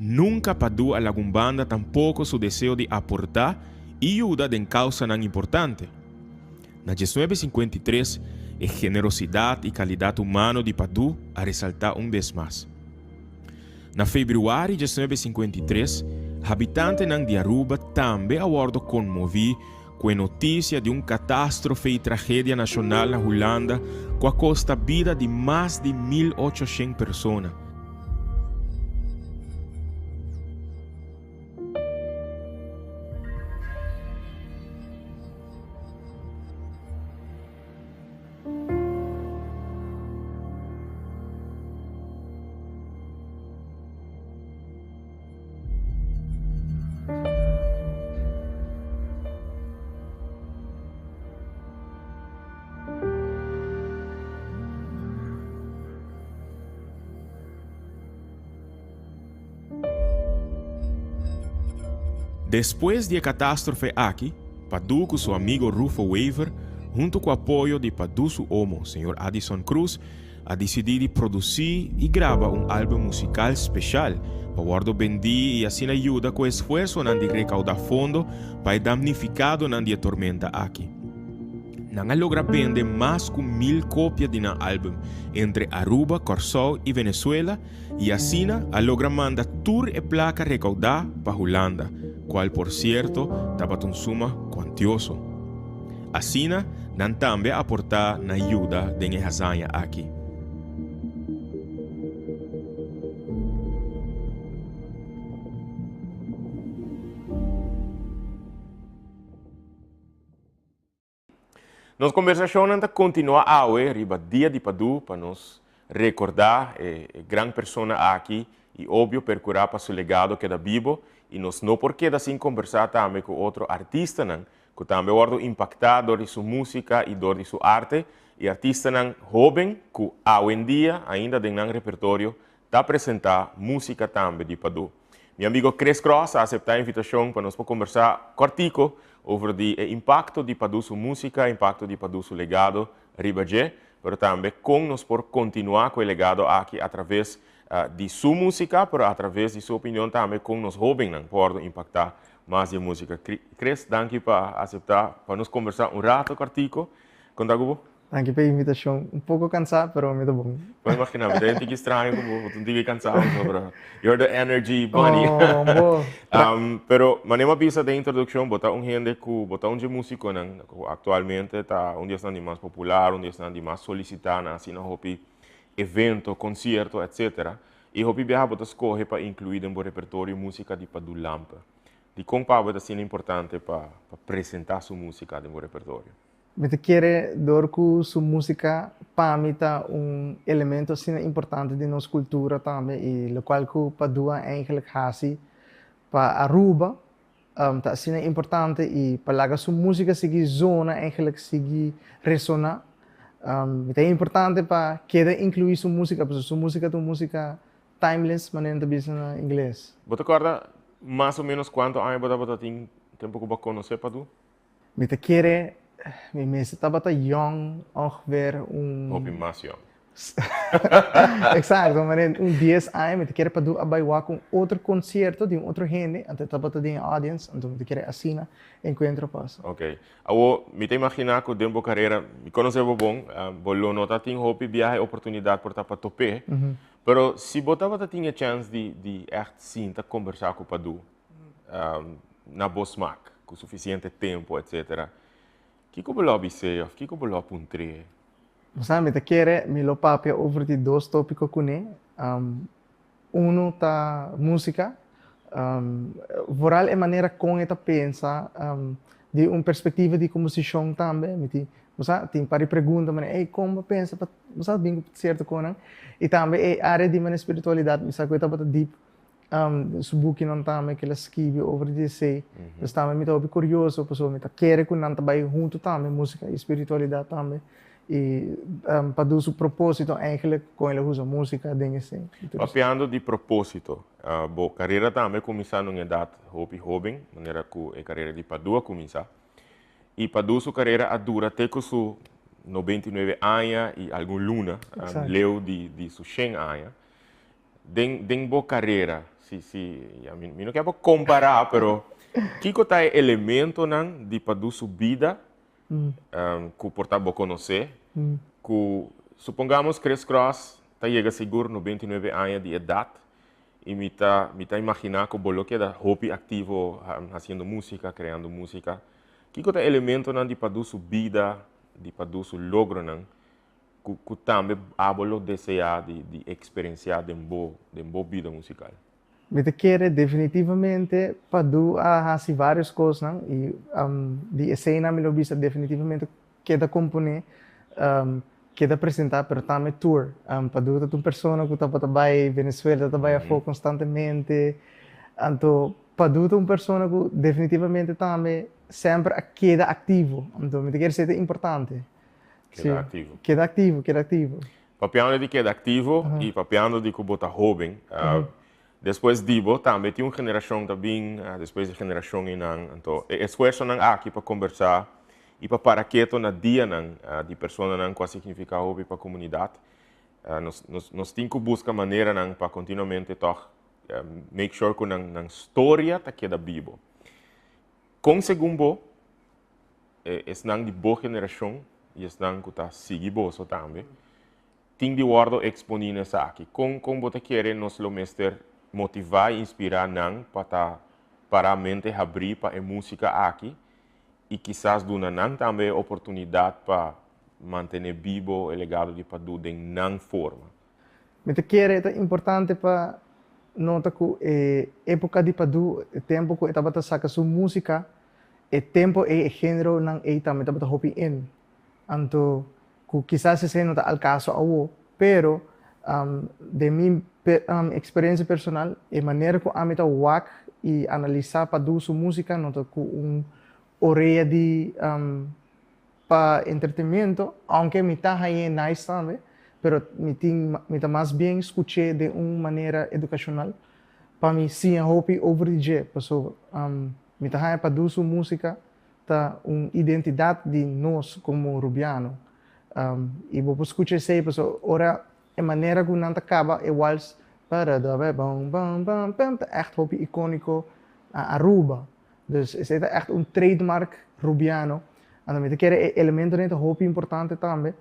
Nunca Padú a laga un banda tampoco su deseo di aportá i yuda den causanan importante. Na 1953, e generosidad i calidad humano di Padú a resaltá un bes mas. Na februari 1953, habitantenan di Aruba tambe a wordo conmoví cu e noticia di un catastrofe y tragedia nacional na Hulanda cu a costa bida di mas di 1800 persona. Despues di e katastrofe aki, Padú ku su amigo Rufo Wever, huntu ku apoyo di Padú su omo, señor Addison Cruz, a disidí di produsí i graba un álbum musikal speshal pa wòrdu bendí i asina yuda ku esfuersonan di rekaudá fondo pa e damnifikadonan di e tormenta aki. Nan a logra bende mas ku mil kopia di nan álbum entre Aruba, Kòrsou i Venezuela i asina a logra manda tur e plaka rekaudá pa Hulanda, kual por sierto tabata un suma kuantioso. Asina nan tambe a aportá na yuda den e hazaña aki. Nos kombersashonnan ta kontinuá awe riba Dia di Padú pa nos rekordá e gran persona aki i obvio perkurá pa su legado keda bibo i nos no por keda sin kombersá tambe ku otro artistanan ku tambe wòrdu impaktá dor di su músika i dor di su arte i artistanan hóben ku awendia ainda den nan repertorio ta presentá músika tambe di Padú. Mi amigo Chris Cross a aseptá e invitashon pa nos por kombersá kòrtiku over di e impakto di Padú su músika, impakto di Padú su legado riba dje, pero tambe kon nos por kontinuá ku e legado aki atraves di su músika, pero atraves di su opinion tambe kon nos hóbennan por wòrdu impaktá mas di e músika. Chris, danki pa aseptá pa nos kombersá un rato kòrtiku. Kon ta ku bo? Danki pa e invitashon. Un poko kansá, pero mi ta bon. Por imaginá, mi ta henti ki straño ku bo, bo ta un tiki kansá pasobra you're the energy bunny. Oh, bo. Pero manera mi a bisa den introdukshon, bo ta un hende ku, bo ta un dje músikonan ku aktualmente ta un di esnan di mas popular, un di esnan di mas solisitá na asina hopi evento, konsierto, etcetera. I hopi biaha bo ta skohe pa inkluí den bo repertorio músika di Padu Lampe. Dikon pa bo ta asina importante pa presentá su músika den bo repertorio? Mi ta kere dor ku su músika pa mi ta un elemento asina importante di nos kultura tambe i lokual ku Padua eigenlijk hasi pa Aruba ta asina importante i pa laga su músika sigui zona eigenlijk sigui resoná. Mi ta importante pa keda inkluí su músika pasobra su músika ta un músika timeless manera nan ta bisa na ingles. Bo ta kòrda mas o ménos kuantu aña bo tabata tin tempu ku bo a konosé Padu? Mi ta kere mi mester tabata yong ongeveer un. Hopi mas yong. Exacto, manera un dies aña mi ta kere pa a bai wak un otro concierto di un otro hende, anto e tabata den e audience, anto mi ta kere asina encuentro pasa. Ok. Awo mi ta imagina cu den bo carera, mi conoce bo bon, bo lo no ta tin hopi biaha e oportunidad por ta pa top'é, pero si bo tabata tin e chance di di echt sinta combersa cu Padu, na bo smak, ku sufisiente tempu, etsetera. Kiko bo lo bis'é òf kiko bo lo puntr'é? Bo sa, mi ta kere mi lo papia over di dos tópiko kuné. Unu ta músika, vooral e manera kon e ta pensa, di un perspektiva di komposishon tambe. Mi tin, bo sa, tin par di pregunta manera, ey, kon bo pensa pa, bo sa, bin ku sierto konan. I tambe e área di manera spiritualidat, mi sa ku e tabata dip. Su bukinan tambe ku el a skibi over di esei. Pues tambe mi ta hopi kurioso pasobra mi ta kere ku nan ta bai huntu tambe, musika i spiritualidat tambe. I pa du su propósito eigenlijk kon el a usa musika den esei. Papiando di propósito, bo karera tambe a kuminsá na un edat hopi hóben, manera ku e karera di Padu a kuminsá. I Padu su karera a dura te ku su 99 aña i algun luna, leu di su shen aña. Den den bo carera, si si ya mi mi no kier pa compara pero kico ta e elementonan di Padu su bida cu por ta bo conoce cu supongamos Chris Cross ta yega sigur 99 aña di edad y mi ta mi ta imagina cu bo lo keda hopi activo haciendo musica, creando musica. Kico ta e elementonan di Padu su bida, di Padu su logronan ku ku tambe abo lo deseá di di eksperensiá den bo den bo bida musikal? Mi ta kere definitivamente Padu a hasi vários kosnan i di eseinan mi lo bisa definitivamente keda komponé, keda presentá pero tambe tour. Padu ta un persona ku tabata bai Venezuela, ta bai afó konstantemente. Anto Padu ta un persona ku definitivamente tambe semper a keda aktivo. Anto mi ta kere esei ta importante. Keda aktivo. Keda aktivo, keda aktivo. Papiando di keda aktivo i papiando di ku bo ta hóben, Despues di bo tambe tin un generashon ta bin despues di generashon einan. Anto e esfuersonan aki pa kombersá i pa para keto na dianan di personanan ku a signifiká hopi pa komunidat, nos nos nos tin ku buska maneranan pa kontinuamente tòg make sure ku nan nan storia ta keda bibo. Kon segun bo esnan di bo generashon i esnan ku ta sigui boso tambe tin di wòrdu eksponí na esaki? Kon kon bo ta kere nos lo mester motivá i inspirá nan pa ta pará mente habrí pa e músika aki i kisas duna nan tambe e oportunidat pa mantené bibo e legado di Padú den nan forma? Mi ta kere e ta importante pa nota ku e époka di Padú, e tempu ku e tabata saka su músika, e tempu ei e géneronan ei tambe tabata hopi in. Anto ku kisas esei no ta al kaso awo, pero den mi eksperensia personal e manera ku ami ta wak i analisá Padú su músika no ta ku un orea di pa entretenimiento, aunke mi ta hañ'é nice tambe, pero mi tin mi ta mas bien skuch'é den un manera edukashonal pa mi siña hopi over di dje, pasobra mi ta haña Padú su músika Ta un identidad di nos como Rubiano. Y bo por scucha esey pasobra ora e manera cu nan ta caba e wals paradababombambam ta echt hopi iconico na Aruba. Dus esey ta echt un trademark Rubiano. Anto mi ta kere e elementonan ta hopi importante tambe.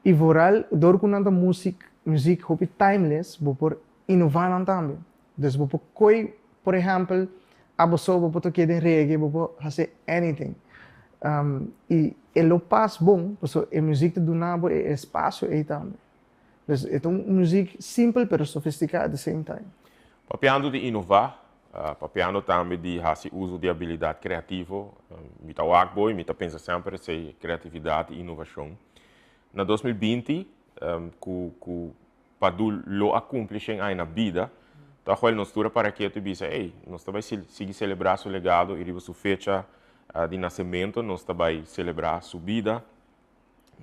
Y vooral door cu nan ta music, muziek hopi timeless bo por innova nan tambe. Dus bo por koy, por ehèmpel, abo so bo por toke den reggae, bo por hasi anything. I e lo pas bon, pasobra e muzik ta duna bo e espasio ei tambe. Dus e ta un muzik simpel pero sofistiká at the same time. Papiando di inová, papiando tambe di hasi uso di abilidat kreativo, mi ta wak bo i mi ta pensa semper esei, kreatividat i inovashon. Na 2020, ku ku Padu lo a cumpli shen aña na bida, ta goel nos tur a para ketu y bisa, ey, nos ta bay sigui celebra su legado y riba su fecha di nacemento nos ta bay celebra su bida.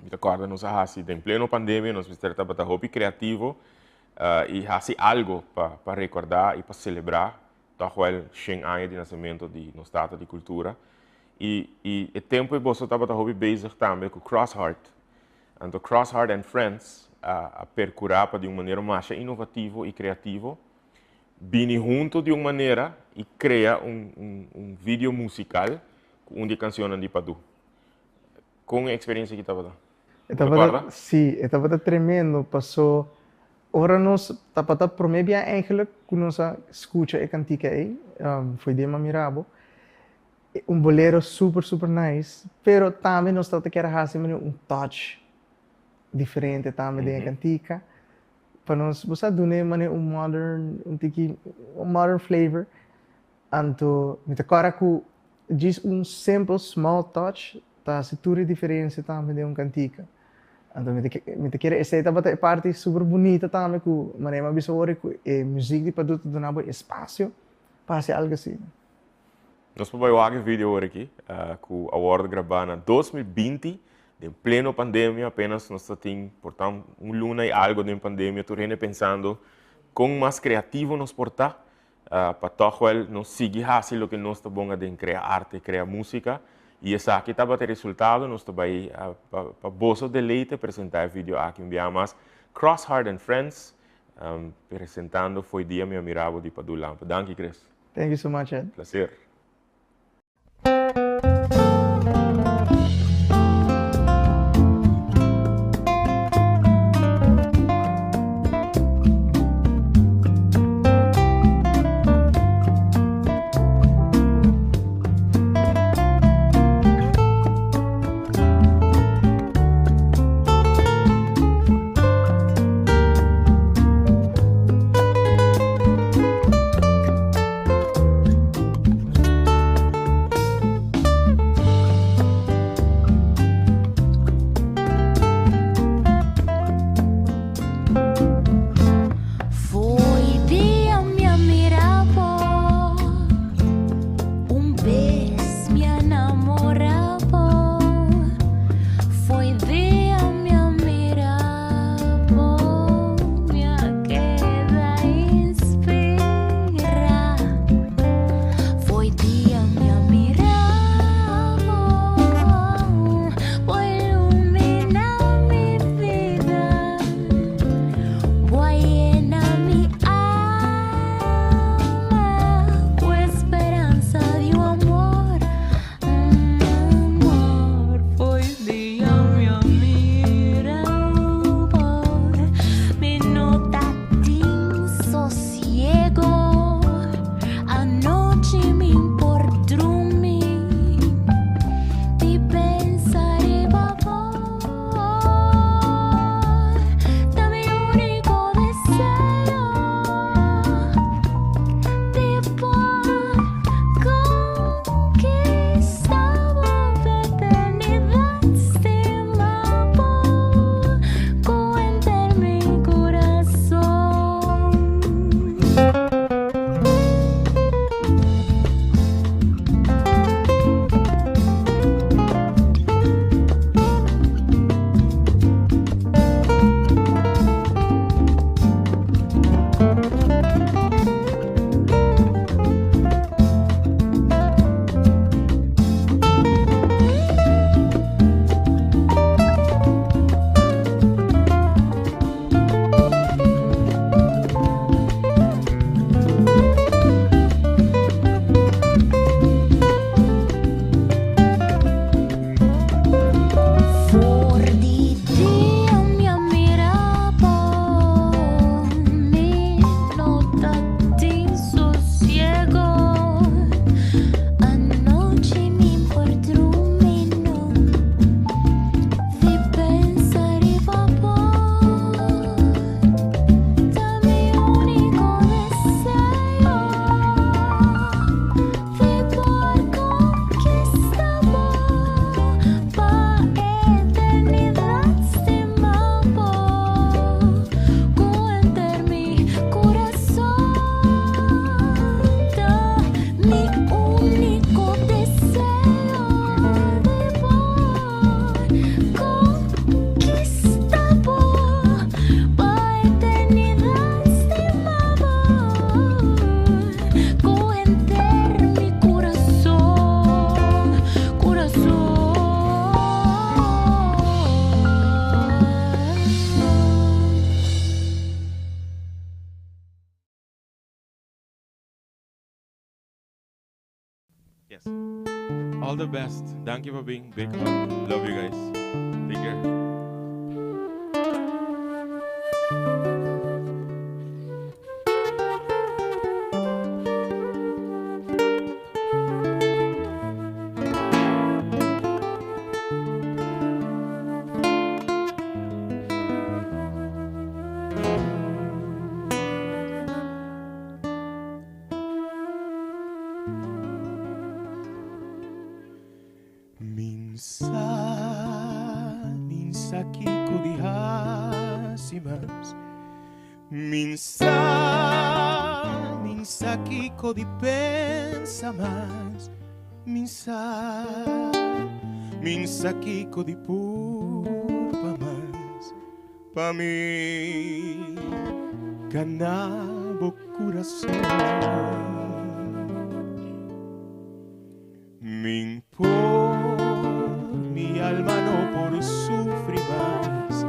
Mi ta corda nos a haci den pleno pandemia, nos mester tabata hopi creativo y haci algo pa recorda y pa celebra ta goel shen aña di nacemento di nos tata di cultura. Y e tempo ey boso tabata hopi bezig tambe cu Cross Heart. Anto Cross Heart and Friends a percura pa di un manera masha innovativo y creativo bini hunto di un manera y crea un un video musical cu un di e cancionnan di Padu. Con e experiencia aki tabata? E tabata, si, e tabata tremendo paso ora nos tabata prome bia eigenlijk cu nos a scucha e cantica ey, foi den Mamirabo, Un bolero super super nice, pero tambe nos tabata kier a hasi manera un touch diferente tambe den e cantica pa nos bo sa dun'e manera un modern un tiki un modern flavor. Anto mi ta kòrda ku djis un simple small touch ta hasi tur e diferensia tambe den un cantica. Anto mi ta mi ta kere esei tabata e parti super bunita tambe ku manera mi a bisa wor ku e muzik di Padu ta duna bo espasio pa hasi algu asina. Nos por bai wak e video awor aki, ku a wòrdu grabá na 2020, den pleno pandemia, apenas nos ta tin por ta un luna i algo den pandemia, tur hende pensando kon mas kreativo nos por ta pa tòg wèl nos sigui hasi loke nos ta bon aden, krea arte, krea músika, i esaki tabata e resultado, nos ta bai pa boso deleite presentá e video aki un biaha mas, Cross Heart and Friends, presentando Fo'i Dia Mi A Mira Bo di Padu Lampe. Danki Chris. Thank you so much Ed. Placer. Yes. All the best. Danki pa bin. Big hug. Love you guys. Take care. Min sa, min sa kiko di hasi mas. Min sa, min sa kiko di pensa mas. Min sa, min sa kiko di purba mas. Pa mi gana bo kurason. Min por, mi alma no por sufri mas.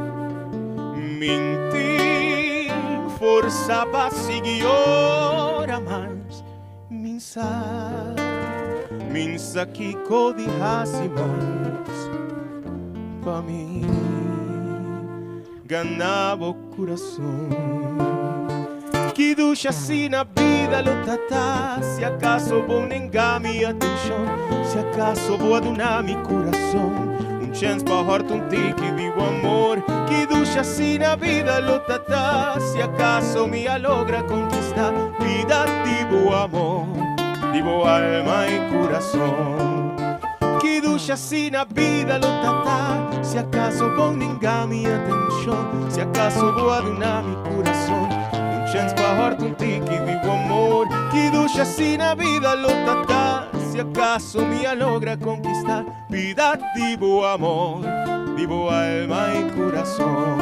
Min tin forsa pa sigui yora mas. Min sa, min sa kiko di hasi mas pa mi gana bo kurason. Ki dushi asina bida lo ta ta si akaso bo nenga mi atenshon, si akaso bo a duna mi kurason un chèns pa hòrta un tiki di bo amor. Ki dushi asina bida lo ta ta si akaso mi a logra konkistá bida di bo amor, di bo alma i kurason. Ki dushi asina bida lo ta ta si akaso bo ninga mi atenshon, si akaso bo a duna mi kurason un chèns pa hòrta un tiki di bo amor. Ki dushi asina bida lo ta ta si akaso mi a logra konkistá bida di bo amor, di bo alma i kurason.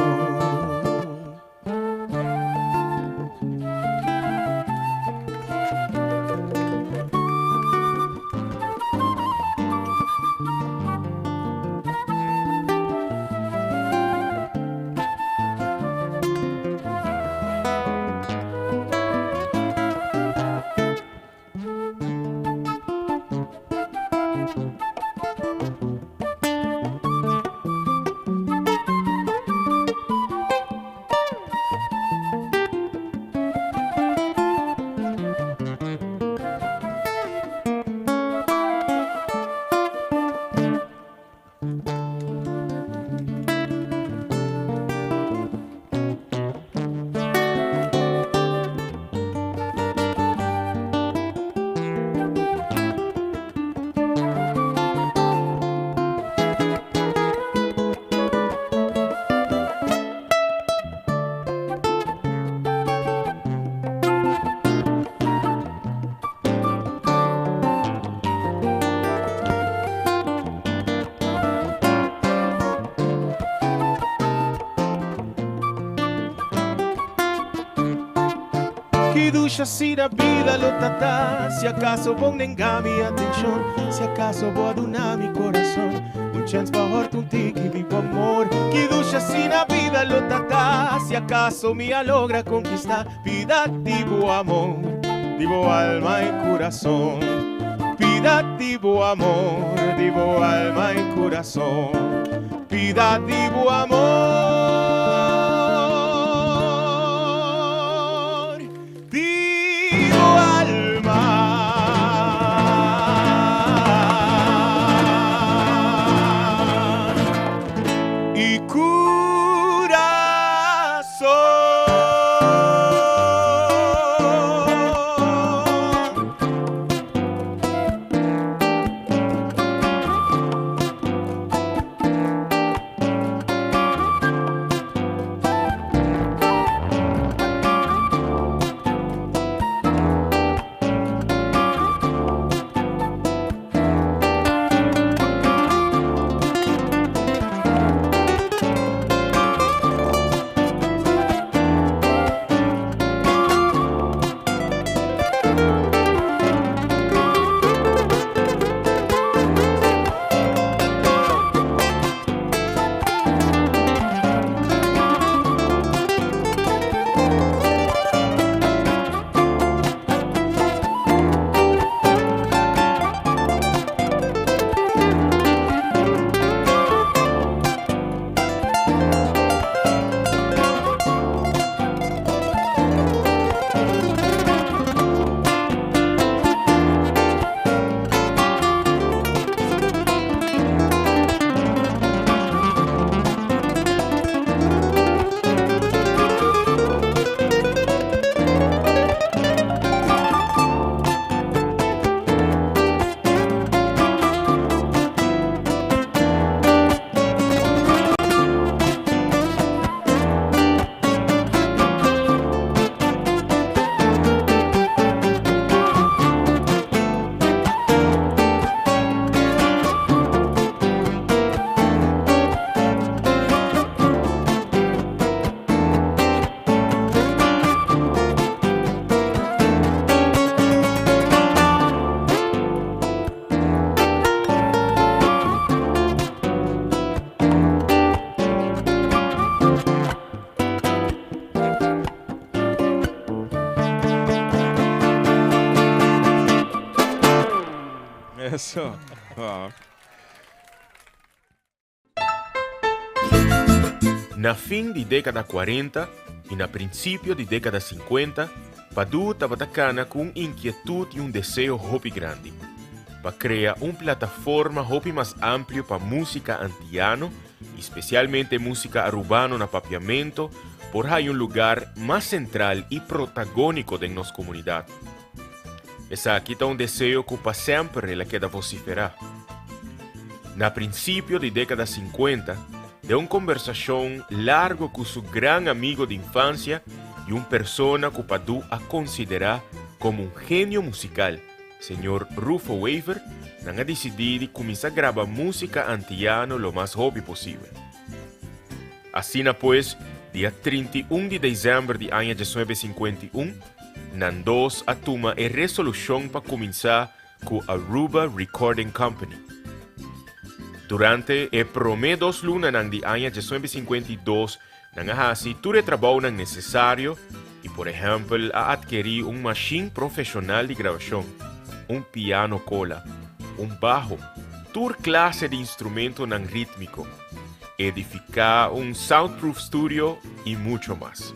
Ki dushi asina bida lo ta ta si akaso bo nenga mi atenshon, si akaso bo a duna mi korason un chèns pa hòrta un tiki di bo amor. Ki dushi asina bida lo ta ta si akaso mi a logra konkistá bida di bo amor, di bo alma i kurason. Bida di bo amor, di bo alma i kurason. Bida di bo amor, di bo alma i kurason. Eso. Ah. Na fin di dékada 40 i na prinsipio di dékada 50, Padu tabata kana ku un inkietut i un deseo hopi grandi pa krea un plataforma hopi mas amplio pa músika antiano i spesialmente músika arubano na papiamento por haya un lugar mas sentral i protagóniko den nos komunidat. Esaki ta un deseo ku pa semper el a keda vosiferá. Na prinsipio di dékada 50, den un kombersashon largo ku su gran amigo di infansia i un persona ku Padu a konsiderá komo un genio musikal, señor Rufo Wever, nan a disidí di kuminsá graba músika antiano lo mas hopi posibel. Asina pues, dia 31 di desèmber di aña 1951, nan dos a tuma e resolushon pa kuminsá ku Aruba Recording Company. Durante e promé dos lunanan di aña 1952, nan a hasi tur e trabounan nesesario i por ehèmpel a atkerí un mashin profeshonal di grabashon, un piano kola, un baho, tur klase di instrumentonan rítmiko, edifiká un soundproof studio i mucho mas.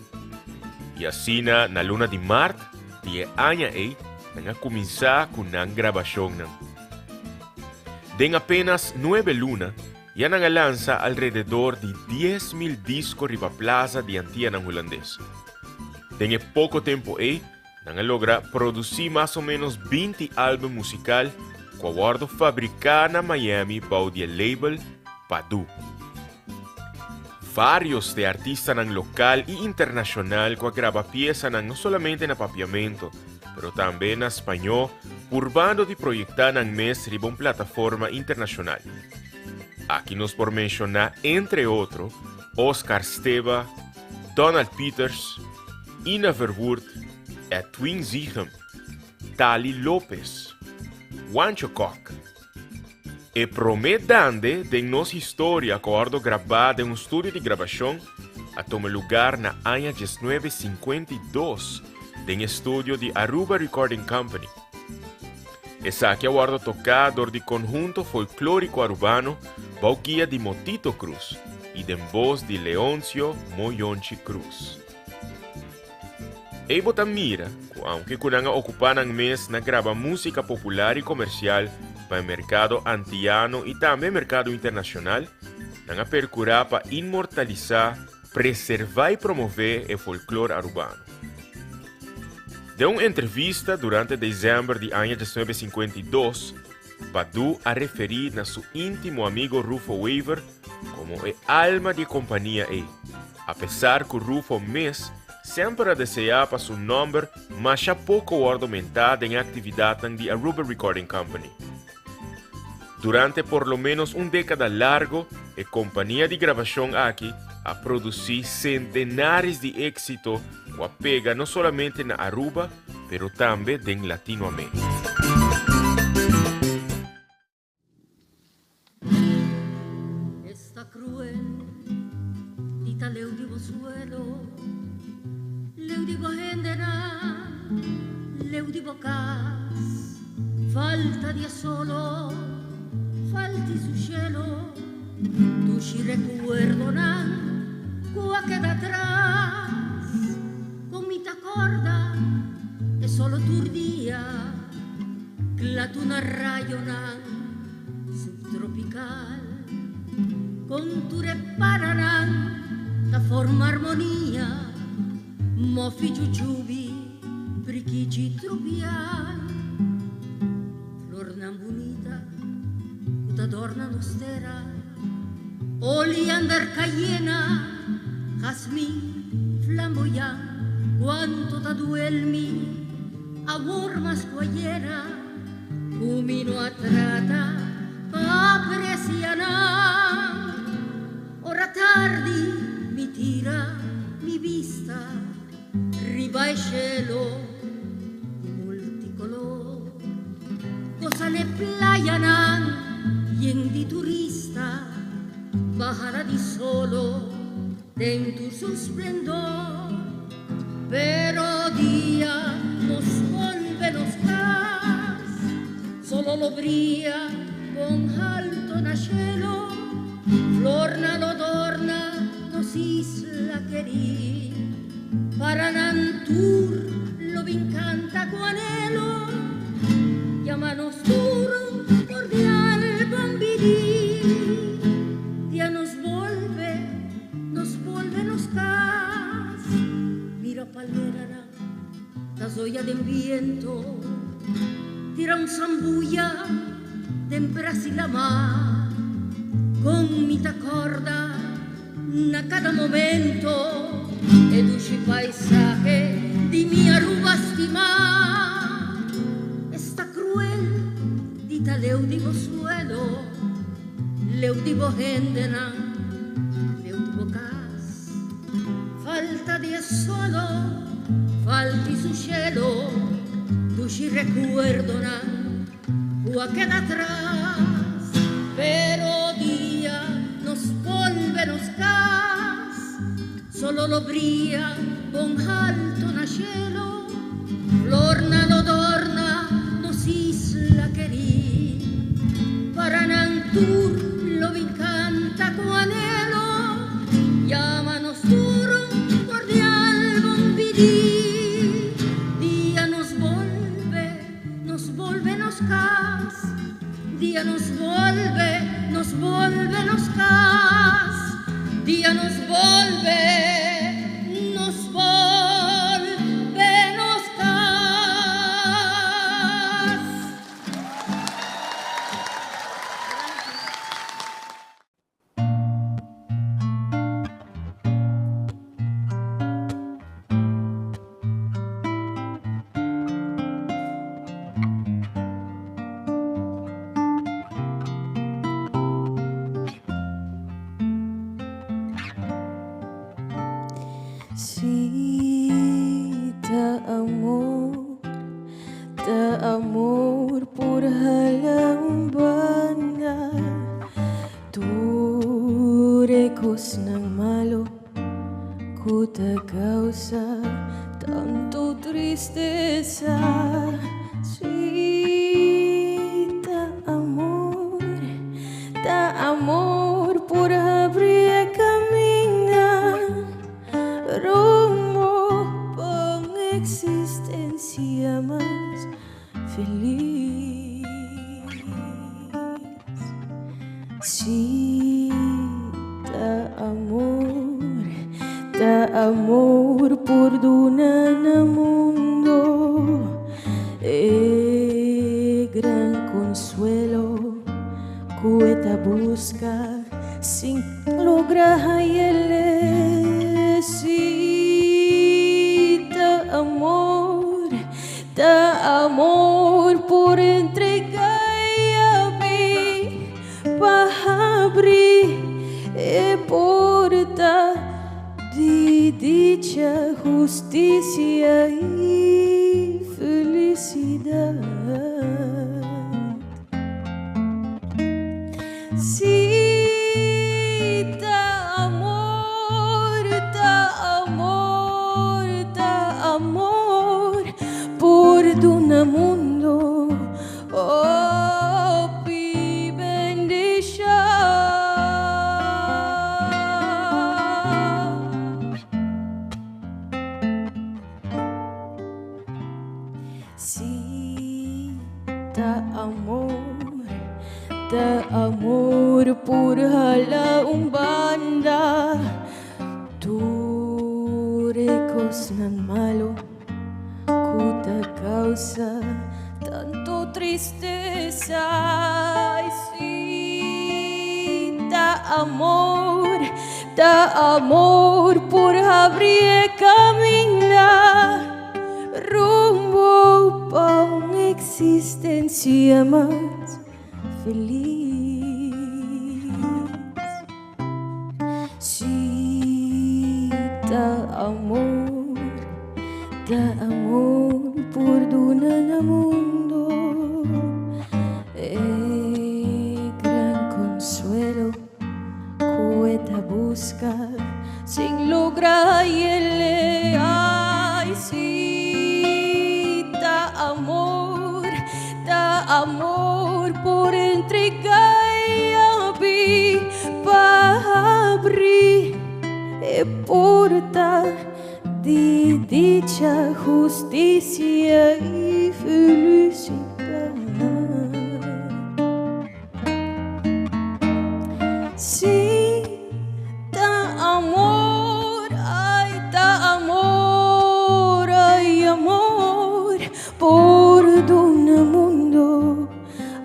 I asina na luna di mart di e aña ei nan a kuminsá ku nan grabashonnan. Den apenas nuebe luna ya nan a lansa alrededor di 10,000 disko riba plaza di Antianan Hulandes. Den e poko tempu ei nan a logra produsí mas o ménos 20 álbum musikal ku a wòrdu fabriká na Miami bou di e label Padu. Vários di e artistanan lokal i internashonal ku a graba piesanan no solamente na papiamento, pero tambe na spañó, purbando di proyektá nan mes riba un plataforma internashonal. Aki nos por menshoná entre otro Oscar Steba, Donald Pieters, Ina Verwoerd, Edwin Zichem, Tali Lopez, Wancho Kock. E promé dande den nos historia ku a wòrdu grabá den un studio di grabashon a tuma lugar na aña 1952 den e studio di Aruba Recording Company. Esaki a wòrdu toká dor di Konhunto Folklóriko Arubano bou guia di Motito Cruz i den bos di Leoncio Moyonchi Cruz. Ei bo ta mira ku aunke ku nan a okupá nan mes na graba músika popular i komersial pa e merkado antiano i tambe e merkado internashonal, nan a perkurá pa inmortalisá, preservá i promové e folklor arubano. Den un entrevista durante desèmber di aña 1952, Badu a referí na su íntimo amigo Rufo Wever komo e alma di e kompania ei, apesar ku Rufo mes semper a deseá pa su nòmber masha poko wòrdu mentá den e aktividatnan di Aruba Recording Company. Durante por lo ménos un dékada largo, e kompania di grabashon aki a produsí sentenares di éksito ku a pega no solamente na Aruba, pero tambe den Latinoamérika. Esta cruel dita leu di bo suelo, leu di bo hendenan, leu di bo cas. Falta di e solo, falt'i su cielo, dushi recuerdonan cu a keda atras. Con mi ta corda e solo tur dia. Klatuna rayonan subtropical Con tur e paranan ta forma armonia Mofi chuchubi, prikichi trupial Flornan bunita cu ta dorna nos tera Oleander cayena, jazmin flamboyan Cuanto ta duel mi Awor mas ku ayera ku mi no a trata pa apresia nan. Ora tardi mi tira mi bista riba e shelo di multikolor. Gosa n'e playanan yen di turista, bahada di solo den tur su splendor. Pero dia nos bolbe nos cas, solo Solo lo bria bon alto na cielo, flor na lo dorna nos isla querí. Para nantur lo canta con anhelo, llámanos duro cordial bombirí. Día nos volve, nos volve nos cas. Mira palmera, la zoya del viento, tira un zambulla de Brasil la mar, con mi tacorda na cada momento, educhi paisaje di mi Aruba stima. Esta cruel dita leu di suelo, leu di hendena, leu di cas. Falta di solo, falti su cielo, duci recuerdo nan, ua queda atrás, pero día nos volve nos cas, solo lo brilla bon alto na cielo, flor na lo dorna nos isla querí, para nantur lo vi canta con anhelo, llámanos duro cordial bombirí, día nos volve, nos volve nos cas, día nos volve, nos volve nos cas, día nos volve, nos volve nos cas. Si ta amor, ta amor por halang banda, Turekos ng malo, kuta causa tanto tristeza. Si ta amor, ta amor por abrir camina rumbo pa un existencia más feliz. Si ta amor, ta amor por duna na mundo, e gran consuelo ku e ta busca sin lograr hayele. Si ta amor, ta amor por entregar a mi, pa abrir e porta de dicha, justicia y felicidad. Si ta amor, ta amor, ta amor por duna mundo, oh, pi bendición. Si ta amor, ta amor por hala un banda, turekos ng malo, kuta causa tanto tristeza. Ay, si ta amor, ta amor por abrir camina rumbo pa una existencia más feliz. Si ta amor, ta amor por duna na mundo, e gran consuelo ku e ta busca sin lograr hayele. Ay, si ta amor, ta amor. Hustisia i felisidat. Sí, ta amor, ai ta amor, ai amor por duna mundo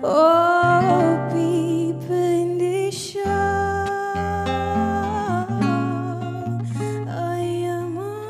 hopi bendishon. Ai amor.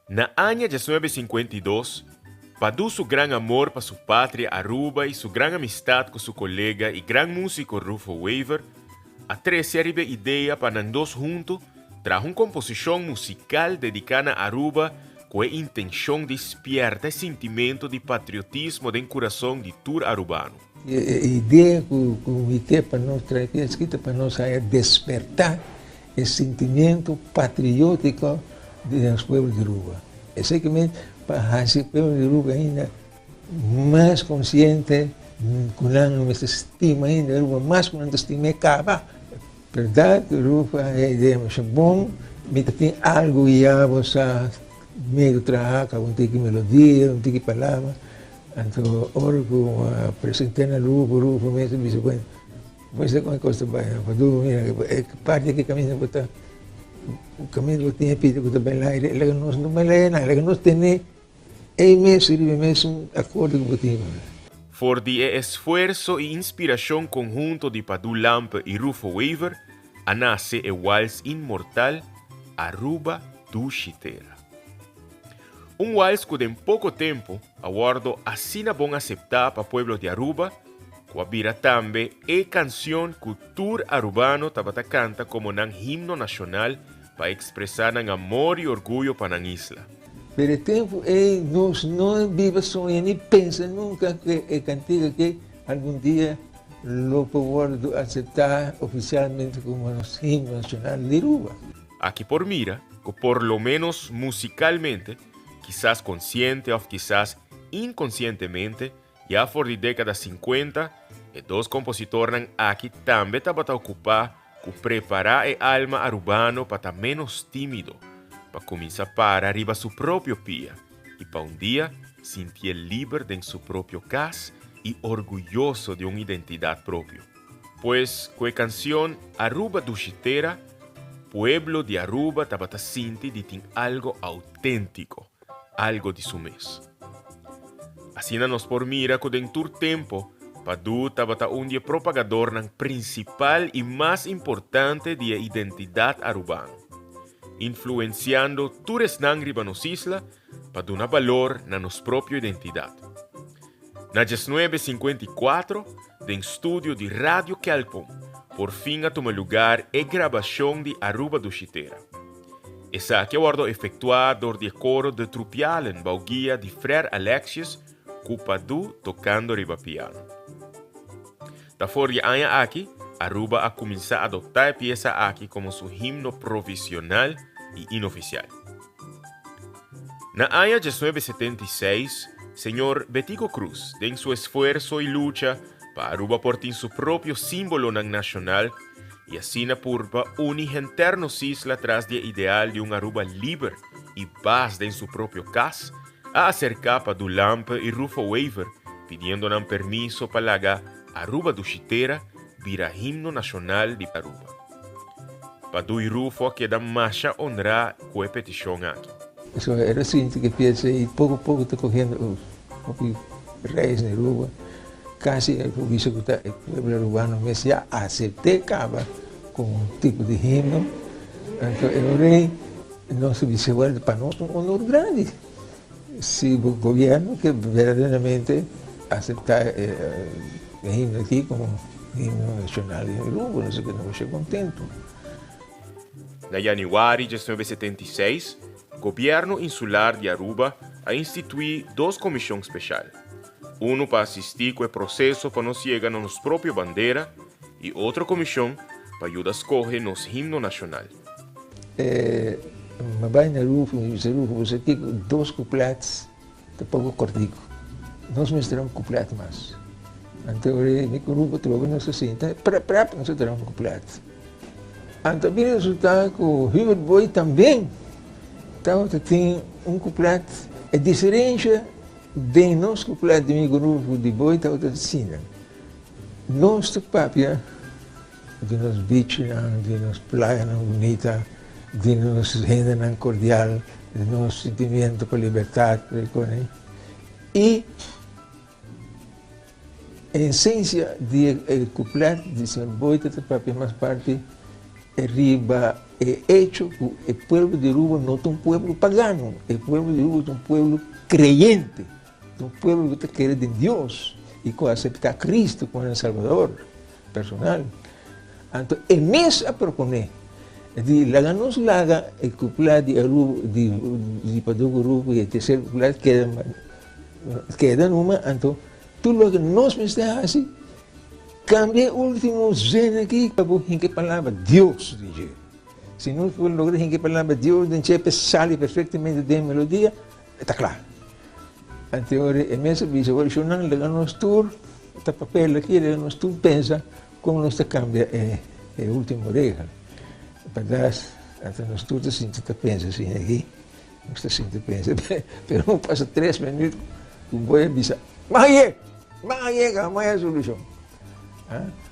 Na aña 1952, Padu su gran amor pa su patria Aruba y su gran amistad cu su colega y gran musico Rufo Wever a trece ariba e idea pa nan dos hunto traha un composicion musical dedica na Aruba cu e intencion di spierta e sintimento di patriotismo den curason di tur Arubano. E idea cu mi ke pa nos trae aki escrito pa nos haya desperta e sentimiento patriotico di nos pueblo di Aruba. Esey ke men pa haci e pueblo di Aruba ainda mas consciente cu nan no mester stima ainda Aruba mas cu nan ta stima e caba. Berdad Aruba e idea masha bon, mi ta tin algo ya bo sa medio traha caba un tiki melodia, un tiki palabra, anto ora cu a presenta na Aruba, Aruba mes a bisa bueno. Pues ta con e cos ta bay no Padú mira e parti aki caminda bo ta caminda bo tin e pita cu ta bay laire laga nos no bay laire nan laga nos tene ey mes riba e mesun acuerdo cu bo tin. For di e esfuerso y inspiracion conhunto di Padú Lampe y Rufo Wever a nace e wals inmortal Aruba Dushi Tera. Un wals cu den poco tempo a wordo asina bon acepta pa pueblo di Aruba cu a bira tambe e cancion cu tur Arubano tabata canta como nan himno nacional pa expresa nan amor y orguyo pa nan isla. Pero e tempo ey nos no biba soña ni pensa nunca cu e cantica aki algun dia lo por wordo acepta oficialmente como nos himno nacional di Aruba. Aki por mira cu por lo menos musicalmente, kisas consciente of kisas inconcientemente, Ya for di dékada sinkuenta, e dos kompositornan aki tambe tabata okupá ku prepará e alma arubano pa ta ménos tímido, pa kuminsá para riba su propio pia i pa un dia sintié liber den su propio kas i orguyoso di un identidat propio. Pues ku e kansion Aruba Dushi Tera, pueblo di Aruba tabata sinti di tin algo outéntiko. algo di su mes. Asina nos por mira ku den tur tempo Padú tabata un di e propagadornan prinsipal i mas importante di e identidat arubano, influensiando tur esnan riba nos isla pa duna balor na nos propio identidat. Na 1954, den studio di Radio Kelpom, por fin a tuma lugar e grabashon di Aruba Dushi Tera. Esaki a wordo efectua dor di e coro De Trupialen bou guia di Frère Alexius cu Padu tocando riba piano. Ta for di e aña aki Aruba a cuminsa adopta e pieza aki como su himno provisional y inoficial. Na aña 1976, señor Betico Croes den su esfuerzo y lucha pa Aruba por tin su propio simbolonan nacional, i asina purba uni henter nos isla tras di e ideal di un Aruba liber i bas den su propio kas, a aserká pa Du Lampe i Rufo Wever pidiendo nan permiso pa laga Aruba Dushi Tera bira himno nashonal di Aruba. Pa Du i Rufo a keda masha onrá ku e petishon aki. Pasobra e resinti ke piensa i poko poko ta kohiendo hopi reis na Aruba. Casi e por bisa cu ta e pueblo Arubano mes ya acepte caba como un tipo di himno. Anto e ora ey nos ta bisa well pa nos ta un honor grandi si bo gobierno ke verdaderamente acepta e himno aki como himno nacional di Aruba nos ta keda masha contento. Na januari 1976 Gobierno Insular di Aruba a institui dos comision special. Unu pa asistí ku e proseso pa nos yega na nos propio bandera i otro komishon pa yuda skohe nos himno nashonal. E ma bai na Rufo, mi bisa Rufo, bo sa kiko, dos kuplet ta poko kòrtiku. Nos mester un kuplet mas. Anto mi ku Rufo trobe nos a sinta, prèp prèp nos a traha un kuplet. Anto a bini resultá ku Hubert Booi tambe tabata tin un kuplet. E diferensha Den nos kuplet di mi grupo di boi tabata asina. Nos ta papia di nos bichinan, di nos playanan bunita, di nos hendenan kordial, di nos sentimiento pa libertat, i esencia di e kuplet di señor Boi ta papia mas parti. Riba e hecho ku e pueblo di Aruba no ta un pueblo pagano, e pueblo di Aruba ta un pueblo kreyente, ta un pueblo ku ta kere den Dios i ku a aseptá Cristo komo nan Salbador personal. Anto e mes a proponé di laga nos laga e kupla di Aruba di di Paduku Aruba i e terser kupla keda keda numa, anto tur loke nos mester hasi Cambia e ultimo zin aki pa bo hinca e palabra Dios den dje. Si nos por logra hinca e palabra Dios den dje pa e sali perfectamente den e melodia, e ta cla. Anto ora e mes a bisa, ora shownan laga nos tur ta papel aki, laga nos tur pensa con nos ta cambia e ultimo regel. Berdad, anto nos tur ta sinti ta pensa asina aki, nos ta sinti pensa, pero un pasa tres minuut cu boy a bisa, Maye! Ban a yega, ban a solucion.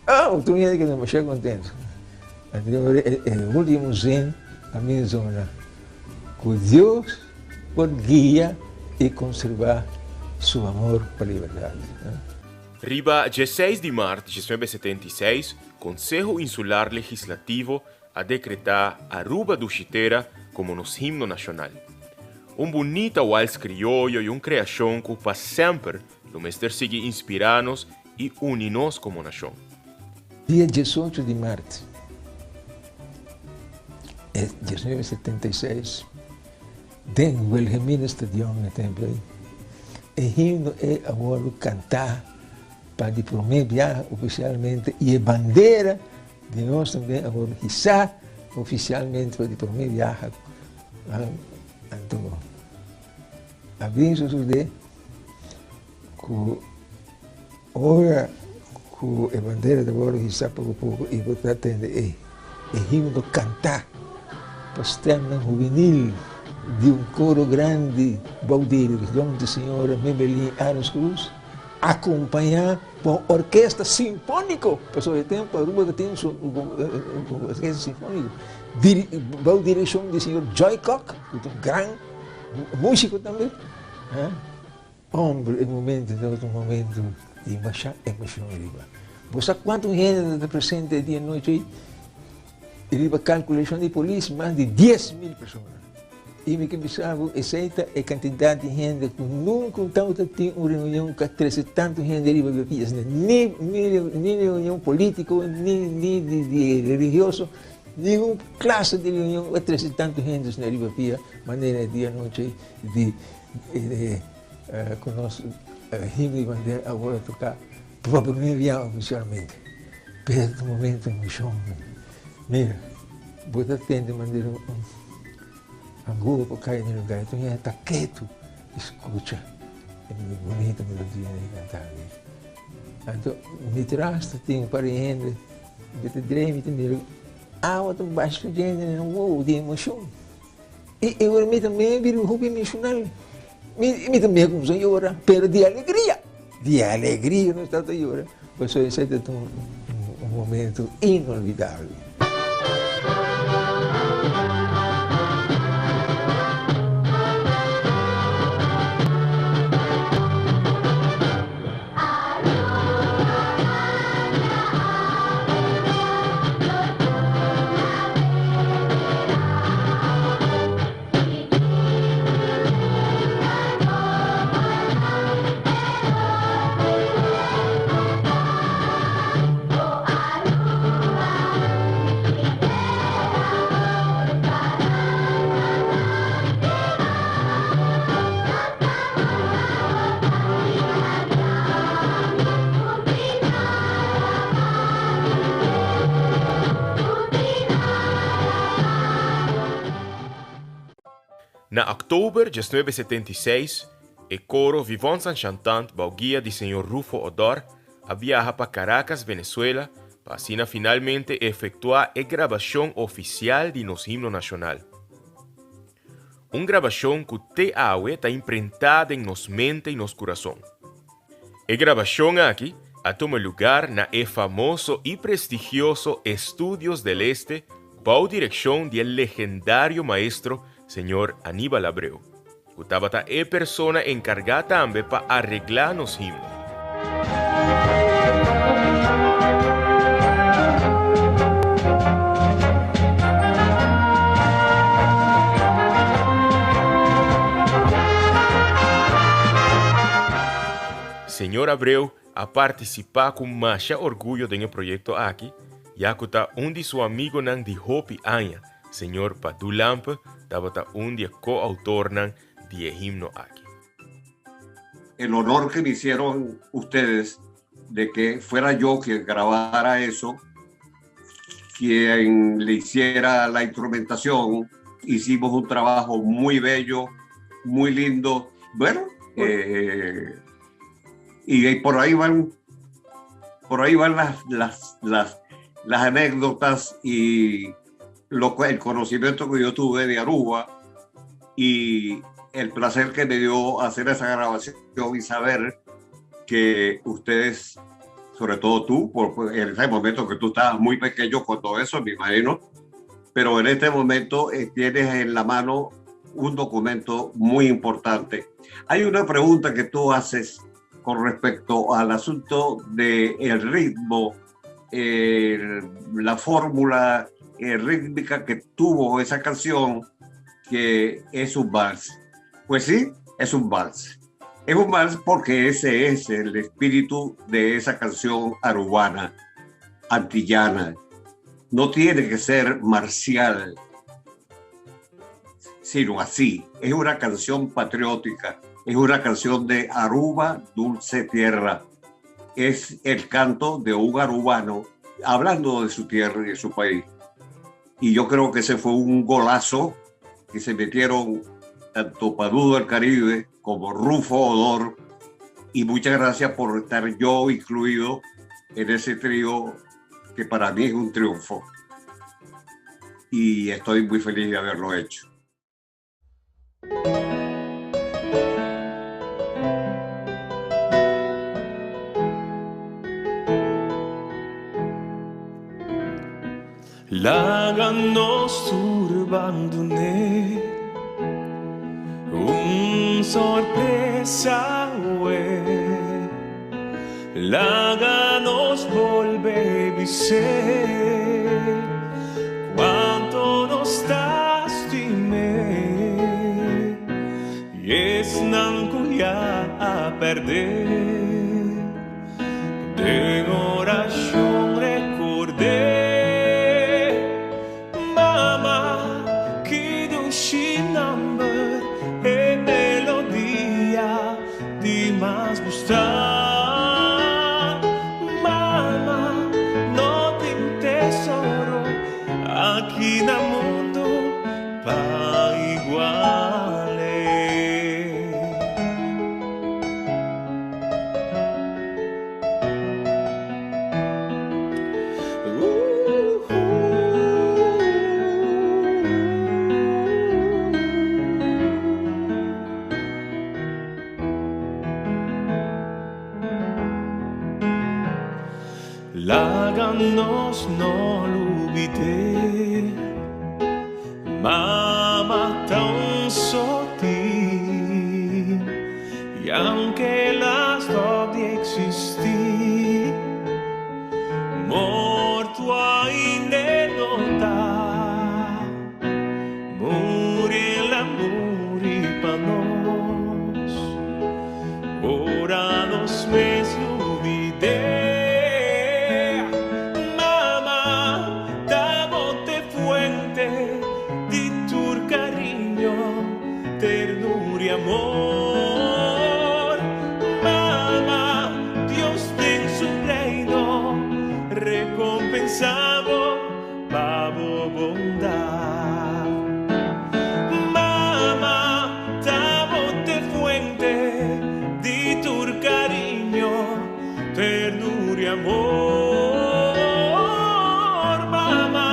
Ah, tur hende keda masha contento. Anto e ultimo zin a mi zona cu Dios por guia y conserva su amor pa libertad. Riba dieseis di mart 1976, Conseho Insular Legislativo a decreta Aruba Dushi Tera como nos himno nacional. Un bunita wals crioyo y un creacion cu pa semper lo mester sigui inspira nos y uni nos como nacion. Dia diesocho di mart e diesnuebe setenta i seis den Wilhelmina Stadion na tempo ei, e himno ei a wòrdu kantá pa di promé biaha ofisialmente i e bandera di nos tambe a wòrdu hisá ofisialmente pa di promé biaha. Anto a bin sosodé ku ora ku e bandera ta wòrdu hisá poko poko i bo ta tende e himno kantá pa stèmnan hubenil di un koro grandi bou direkshon di señora Mebelin Arons Cruz, akompañá pa un orkesta sinfóniko, pasobra e tempu Aruba ta tin su orkesta sinfóniko, bou direkshon di señor Joy Kock, ku ta un gran músiko tambe. Hombre, e momento tabata un momento di masha emoshon riba. Bo sa kuantu hende ta presente e dia nochi ei? Riba kalkulashon di polis, mas di 10,000 persona. I mi ke bisa bo, esei ta e kantidat di hende ku nunka un tabata tin un reunion ku a trese tantu hende riba bia asina. Ni ni reunion polítiko, ni ni di religioso, ningun klase di reunion ku a trese tantu hende asina riba pia manera e dia nochi di ku nos himno di bandera a wòrdu toká pa primer bia ofisialmente. Pero ta un momento emoshon. Mira, bo ta tende manera un anguha por kai na lugá i tur hende ta ketu i skucha e bunita melodia di kantá aki. Anto mi tras ta tin un par di hende, mi ta drei mi ta mira awa ta basha su djente na nan wowo di emoshon. I e ora mi tambe bira un hopi emocional. Mi, mi tambe cuminsa yora, pero di alegria. Di alegria nos tabata yora, pasobra esei tabata un, un momento inolvidabel. Na òktober 1976, e koro Vivons en Chantant bou guia di señor Rufo Odor a biaha pa Caracas, Venezuela, pa asina finalmente efektuá e grabashon ofisial di nos himno nashonal. Un grabashon ku te awe ta imprentá den nos mente i nos kurason. E grabashon aki a tuma lugar na e famoso i prestigioso Estudios del Este bou direkshon di e legendario maestro señor Aníbal Abreu, ku tabata e persona enkargá tambe pa areglá nos himno. Señor Abreu a partisipá ku masha orguyo den e proyekto aki, ya ku ta un di su amigonan di hopi aña, señor Padu Lampe, tabata un di e ko-outornan di e himno aki. El honor que me hicieron ustedes de que fuera yo quien grabara eso, quien le hiciera la instrumentación. Hicimos un trabajo muy bello, muy lindo. Bueno, eh, y por ahí van, por ahí van las, las, las, las anécdotas y lo, el conocimiento que yo tuve de Aruba y el placer que me dio hacer esa grabación y saber que ustedes, sobre todo tú, por, en ese momento que tú estabas muy pequeño con todo eso, me imagino, pero en este momento eh, tienes en la mano un documento muy importante. Hay una pregunta que tú haces con respecto al asunto del el ritmo, la fórmula eh, rítmica que tuvo esa canción, que es un vals. Pues sí, es un vals. Es un vals porque ese es el espíritu de esa canción arubana, antillana. No tiene que ser marcial, sino así. Es una canción patriótica, es una canción de Aruba, dulce tierra. Es el canto de un arubano hablando de su tierra y de su país. Y yo creo que ese fue un golazo que se metieron tanto Padudo del Caribe como Rufo Odor. Y muchas gracias por estar yo incluido en ese trío que para mí es un triunfo. Y estoy muy feliz de haberlo hecho. Laga nos tur bandon'é Un sorpresa awe Laga nos bolbe bis'é Cuanto nos ta stim'é I esnan cu ya a perdé Den orashon rekord'é Mama ki dushi nomber E melodia di mas gusta Mama no tin tesoro aki na mundu pa igual'é. Laga nos no lubid'é, Mama ta un soti, i aunke el a stòp di eksistí, morto ainda e no ta. Muri el a muri pa nos, ora nos mes lubid'é. Mama ta bo t'e fuente di tur cariño, ternura y amor. Mama, Dios den su reino recompensa bo pa bo bondad. Mama ta bo t'e fuente di tur cariño, ternura y amor. Mama,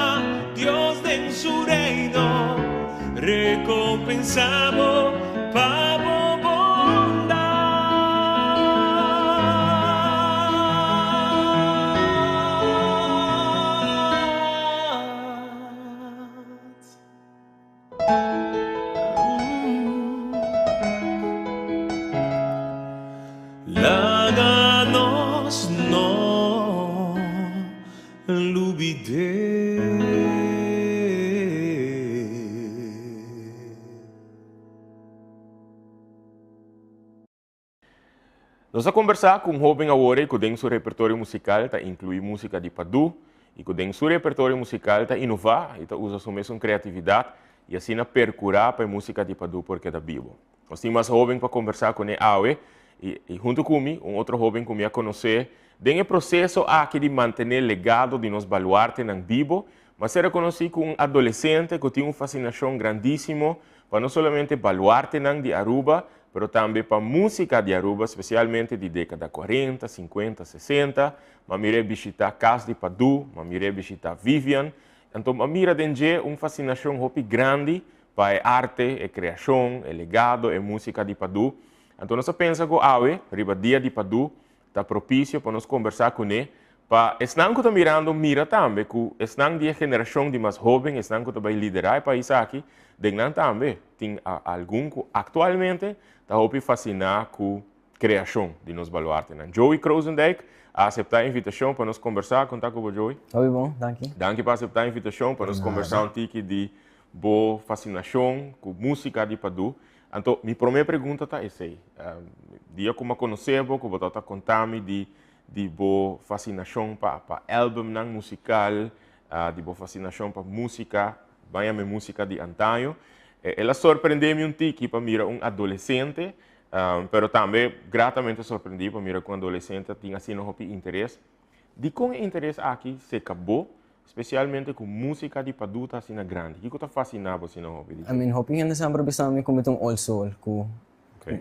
Dios den su reino recompensa bo pa bo bondad. Laga nos no lubid'é. Nos a kombersá ku un hóben awor ku den su repertorio musikal ta inkluí músika di Padu i ku den su repertorio musikal ta inová i ta usa su mesun kreatividat i asina perkurá pa e músika di Padu por keda bibu. Nos tin mas hóben pa kombersá kuné awe i huntu ku mi un otro hóben ku mi a konosé den e proseso aki di mantené legado di nos baluartenan bibo, m'a ser rekonosí ku un adolesente ku tin un fasinashon grandísimo pa no solamente baluartenan di Aruba, pero tambe pa músika di Aruba, spesialmente di dékada kuarenta, sinkuenta, sesenta. M'a mir'é bishitá kas di Padu, m'a mir'é bishitá Vivian. Anto m'a mira den dje un fasinashon hopi grandi pa e arte, e kreashon, e legado, e músika di Padu. Anto nos a pensa ku awe, riba Dia di Padu, ta propisio pa nos kombersá kuné, pa esnan ku ta mirando mira tambe ku esnan di e generashon di mas hóben, esnan ku ta bai liderá e pais aki, den nan tambe tin algun ku aktualmente ta hopi fasiná ku kreashon di nos baluartenan. Joey Krozendijk a aseptá e invitashon pa nos kombersá. Kon ta ku bo, Joey? Hopi bon, danki. Danki pa aseptá e invitashon pa nos kombersá un tiki di bo fasinashon ku músika di Padu. Anto, mi promé pregunta ta esei. Dia ku mi a konosé bo, ku bo tabata konta mi di di bo fasinashon pa pa albumnan musikal, di bo fasinashon pa músika, ban yama e músika di antaño, el a sorprendé mi un tiki pa mira un adolesente, pero tambe gratamente sorprendí pa mira ku un adolesente tin asina hopi interes. Dikon e interes aki seka bo, spesialmente ku músika di Padu ta asina grandi? Kiko ta fasiná bo asina hopi di I mean, hopi hende semper bisa mi ku mi ta un old soul, ku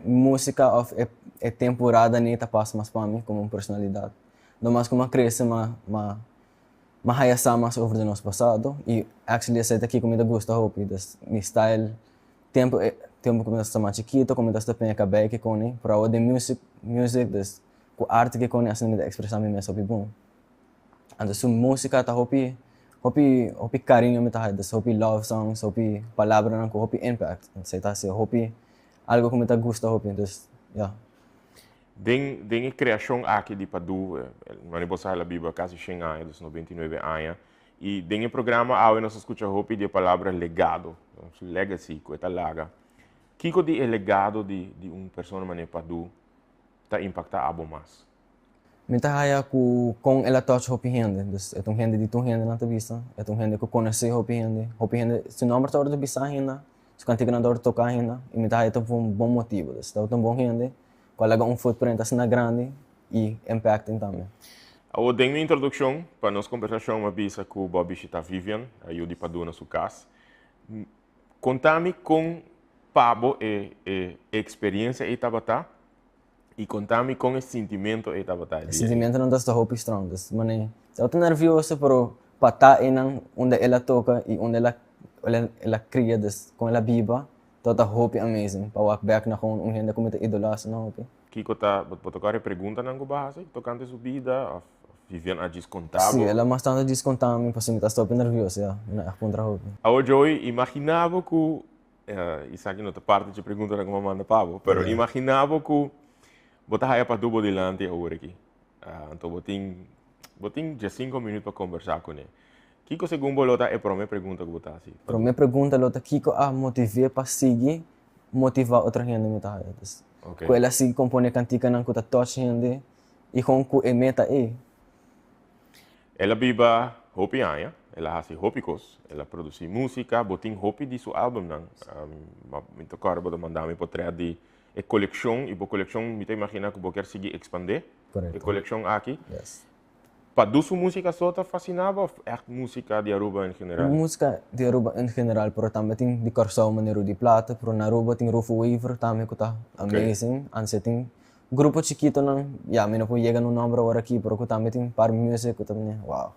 músika òf e temporada nei ta pas mas pa mi komo un personalidat. Nomas ku mi a krese mi a mi a haya sa mas over di nos pasado i actually esei ta kiko mi ta gusta hopi. Dus mi style tempu tempu ku mi tabata mas chikito ku mi tabata peña kabei kikoni, pero awor den music music dus Ku arte ke koni asina mi ta ekspresá mi mes hopi bon. Anto su músika ta hopi hopi hopi kariño mi ta haya, dus hopi love songs, hopi palabranan ku hopi impact. Esei ta hasi hopi algu ku mi ta gusta hopi, dus ya. Den den e kreashon aki di Padu, manera bo sa el a biba kasi shen aña, dus 99 aña, i den e programa awe nos a skucha hopi di e palabra legado, su legacy ku e ta laga. Kiko di e legado di di un persona manera Padu ta impaktá abo mas? Mi ta haya ku kon el a touch hopi hende. Dus e ta un hende di tur hendenan ta bisa. E ta un hende ku konosé hopi hende. Hopi hende, su nòmber ta wòrdu bisá ainda, su kantikanan ta wòrdu toká ainda. I mi ta haya ta pa un bon motibu. Dus tabata un bon hende ku a laga un footprint asina grandi i impacting tambe. Awor den mi introdukshon pa nos kombersashon mi a bisa ku bo a bishitá Vivian, a yu di Padu na su kas. Konta mi kon pa bo e e experiencia ei tabata y konta mi kon e sintimento ei tabata e E dia ei. sintimentonan ta sta hopi strong, dus mane tabata nervioso pero pa ta einan unda el a toka y unda el a el a cria dus kon el a biba tabata hopi amazing pa wak bek na kon un hende ku mi ta idolasa na hopi. Kiko ta bo ta kore e preguntanan ku bo a hasi tokante su bida of Vivian a djis konta bo? Si, el a mas tantu djis konta mi pasobra mi ta sta hopi nervioso ya, mi no a puntra hopi. Awor Joey, imagina bo ku Esaki no ta parti dje preguntanan ku mi a manda pa bo, pero imagina bo ku bo ta haya Padu bo dilanti awor aki. Anto bo tin bo tin diesinko minüt pa kombersá kuné. Kiko segun bo lo ta e promé pregunta ku bo ta hasi? Promé pregunta lo ta kiko a motiv'é pa sigui motivá otro hende mi ta haya. Dus ku el a sigui komponé kantikanan ku ta touch hende i kon ku e meta ei. El a biba hopi aña, el a hasi hopi kos, el a produsí músika, bo tin hopi di su álbumnan. Mi ta kòrda bo ta manda mi potrèt di e kolekshon i bo kolekshon mi ta imaginá ku bo kier sigui ekspandé e kolekshon aki. Pa du su músika so ta fasiná bo òf ègt músika di Aruba en general? Músika di Aruba en general, pero tambe tin di Kòrsou manera Rudy Plata, pero na Aruba tin Rufo Wever tambe ku ta amazing. Antes tin Grupo chikitonan, ya mi no por yega na un nomber awor aki, pero ku tambe tin par music ku ta mane wow.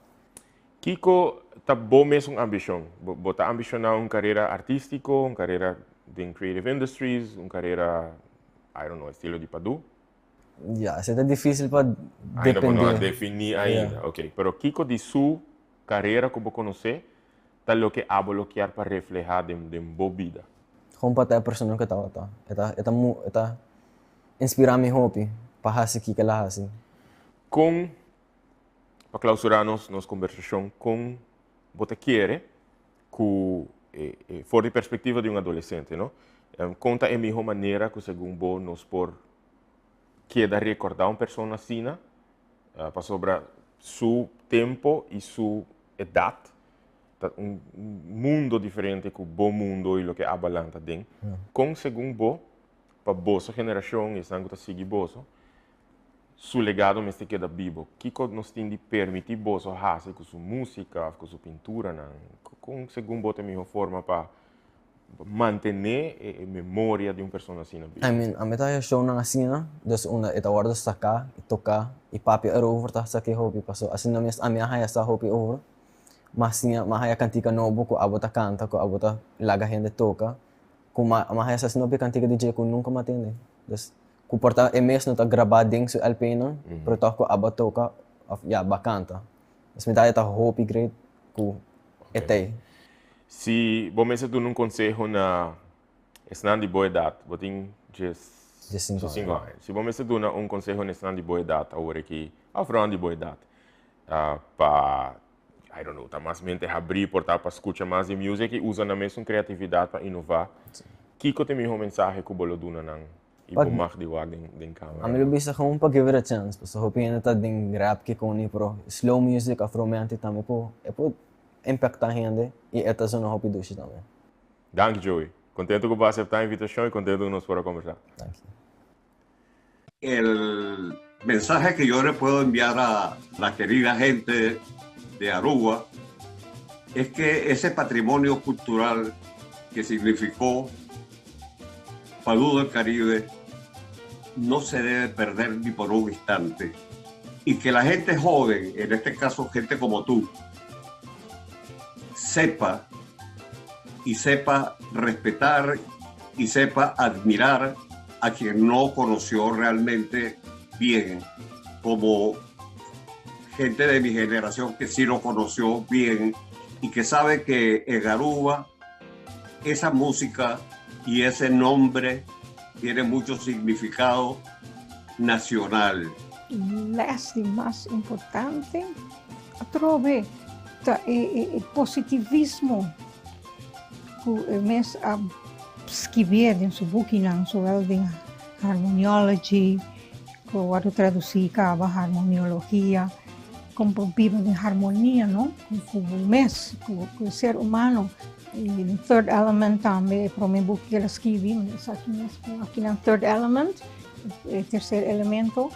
Kiko ta bo mesun ambishon? Bo bo ta ambishoná un karera artístiko, un karera den creative industries, un karera, I don't know, estilo di Padu? Ya, esei ta difísil pa Ainda bo no a dependé. definí ainda, Ya. ok. Pero kiko di su karera ku bo konosé ta loke abo lo kier pa reflehá den den bo bida? Kon pa ta e persona ku e tabata. E ta e ta mu e ta inspirá mi hopi pa hasi kiko el a hasi. Kon, pa klausurá nos nos kombersashon, kon bo ta kere ku e e for di perspektiva di un adolesente, no, kon ta e mihó manera ku segun bo nos por. keda rekordá un persona asina, pasobra su tempo i su edat ta un mundo diferente ku bo mundo i loke abo a lanta den. Kon segun bo, pa boso generashon i esnan ku ta sigui boso, su legado mester keda bibo? Kiko nos tin di permití boso hasi ku su músika òf ku su pinturanan? Kon segun bo ta e mihó forma pa mantené e memoria di un persona asina bibo? I mean, ami ta haya shownan asina, dus unda e ta wòrdu saká i toká i papia erover ta sak'é hopi pasobra asina mes ami a haya sa hopi over. M'a siña, m'a haya kantika nobo ku abo ta kanta, ku abo ta laga hende toka, ku m'a m'a haya sa asina hopi kantika di dje ku nunka m'a tende. Dus ku por ta e mes no ta grabá den su LPnan, pero tòg ku abo a toka òf ya bo a kanta. Dus mi ta haya ta hopi great ku e t'ei. Si bo mester duna un konseho na esnan di bo edat, bo tin 15 aña. Si bo mester duna un konseho na esnan di bo edat awor aki, òf rònt di bo edat, pa, I don't know, ta mas mente habrí por ta pa skucha mas di music i usa nan mesun kreatividat pa inová, kiko ta e mihó mensahe ku bo lo duna nan i bo mag di wak den kamera? Ami lo bisa gewoon pa give it a chance, pasobra hopi hende ta den rap kikoni, pero slow music òf romantic tambe por, e por impaktá hende i e ta zona hopi dushi tambe. Danki Joey. Kontento ku bo a aseptá e invitashon i kontento ku nos por a kombersá. Danki. El mensaje que yo le puedo enviar a la querida gente de Aruba es que ese patrimonio cultural que significó Falú del Caribe no se debe perder ni por un instante. Y que la gente joven, en este caso gente como tú, sepa y sepa respetar y sepa admirar a quien no conoció realmente bien, como gente de mi generación que sí lo conoció bien y que sabe que en Aruba esa música y ese nombre tiene mucho significado nacional. Les di mas importante atrobe ta e positivismo ku e mes a skibié den su bukinan, zowel den Harmoniology, ku a wòrdu tradusí kaba Harmoniologia, kon por biba den harmonia, no, ku bo mes, ku e ser humano. I den Third Element tambe, e promé buki ku el a skibi, esaki mes ku akinan Third Element, e terser elemento.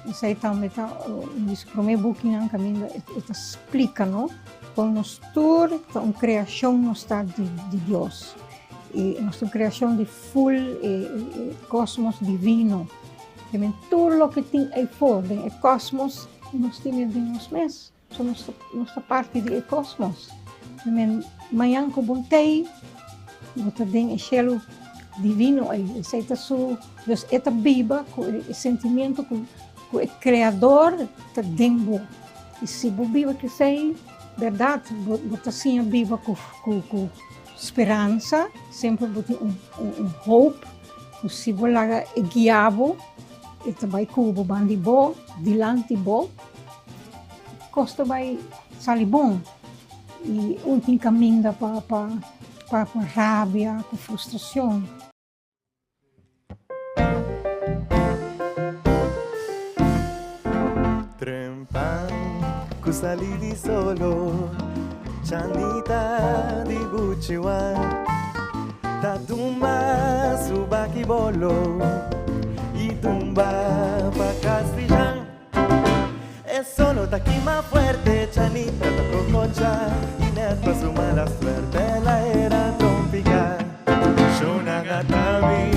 Esei tambe ta un di su promé bukinan kaminda e ta splika no kon nos tur ta un kreashon nos ta di Dios i nos ta un kreashon di ful e kosmos divino. Te tur loke tin eifor den e kosmos nos tin e den nos mes. So nos ta nos ta parti di e kosmos. I men mañan ku bo tei, bo ta den e shelu divino ei. Esei ta su, dus e ta biba ku e sentimiento ku ku e Kreador ta den bo. I si bo biba ku esei, bèrdat bo bo ta siña biba ku ku ku speransa, semper bo tin un un hoop ku si bo laga e guia bo, E ta bai ku bo bandi bo, dilanti bo, kos ta bai sali bon. I un tin kaminda pa pa pa rabia ku frustrashon. Trempan ku sali di solo, Chanita di Buchiwan ta tumba su baki bolo y tumba pa Castijan. E solo ta kima fuerte, Chanita ta kokocha y net pa su mala suerte la era trompica. Shona gatami,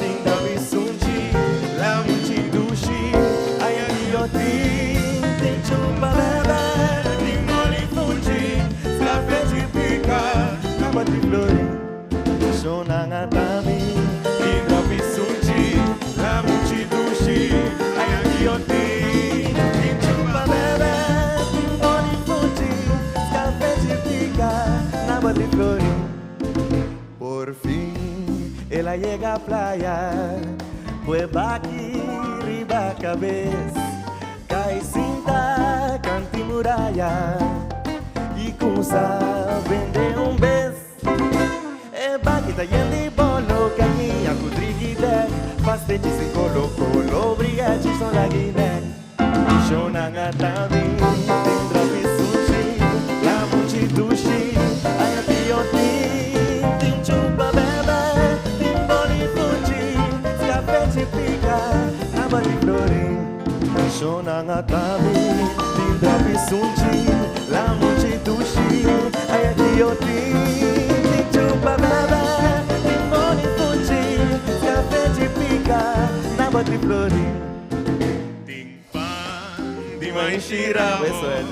tin gabi sunchi, la muchi dushi, aya guillotin, tin chupa bebe, tin moli funchi, scafechi pica, capa di florin. Shona gatami, tin gabi sunchi, la muchi dushi, aya guillotin, tin chupa bebe, tin moli funchi, scafechi pica, naba di florin. Por fin el a yega playa, Cu e baki riba cabes, Cay sinta canti muraya Y cuminsa bende un bes. E baki ta yen di bolo, Cañiña cu drigi dek, Pastechi sin colo colo, Briachi. botri florin. Tin pan di maishi rabo. Eso es.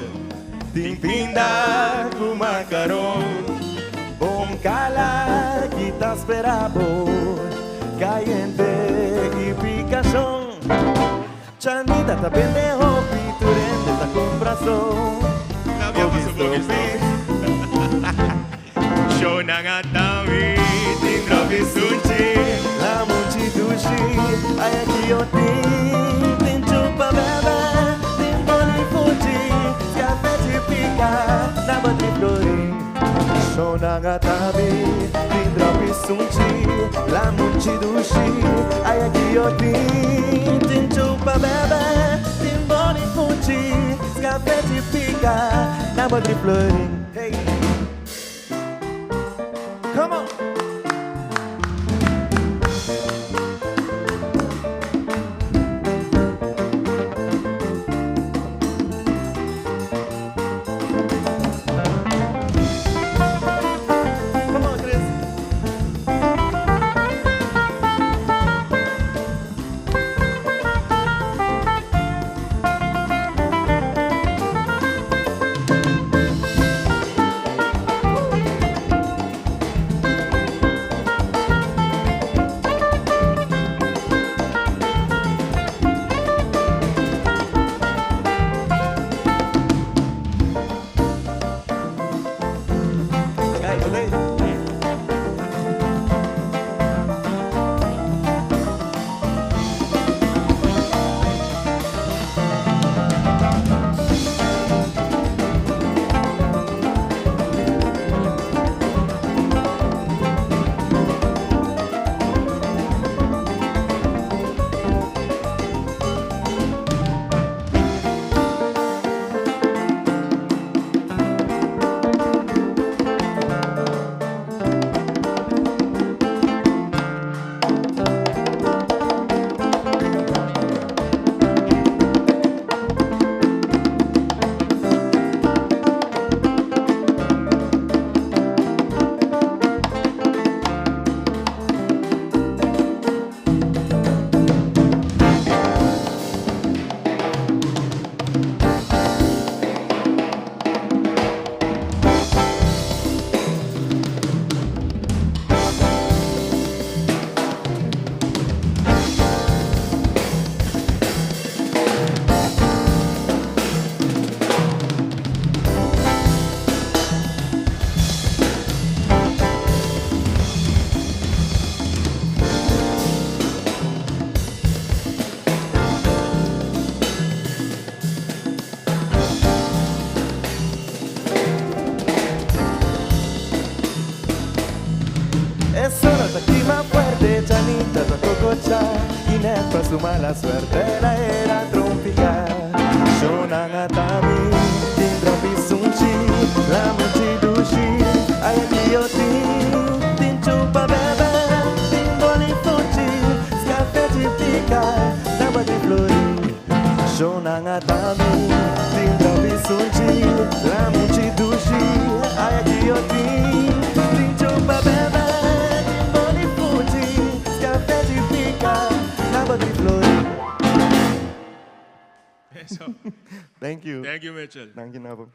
Tin pinda ku macaron. Bon cala kita esperabo. Caliente y picazón. Chanita ta pendejo, piturente ta comprazón. Shonang atami, tin dropi sunchi. La munchi dushi, ay aquí yo tin, tin chupa bebe, tin boli fuji, café de pica, na batri florin. Shonang atami, tin dropi sunchi, la munchi dushi, ay aquí yo tin, tin chupa bebe, tin boli fuji, café de pica, na batri florin. Hey. Come on. Come on, Chris. Okay, okay. Es solo taquima fuerte, chanita, tu cococha. Inés su mala suerte, la era trompica. Shonan atami, tindra pisunchi, la muchi dushi, ay guillotín, tin chupa bebe, tin boli fuchi, scafe pica, na de florin. Shonan atami, tindra pisunchi, la muchi dushi, ay guillotín, tin chupa bebe, tin boli fuchi, scafe pica, na de florin. Eso. Thank you. Thank you, Mitchell. Thank you, Nabo.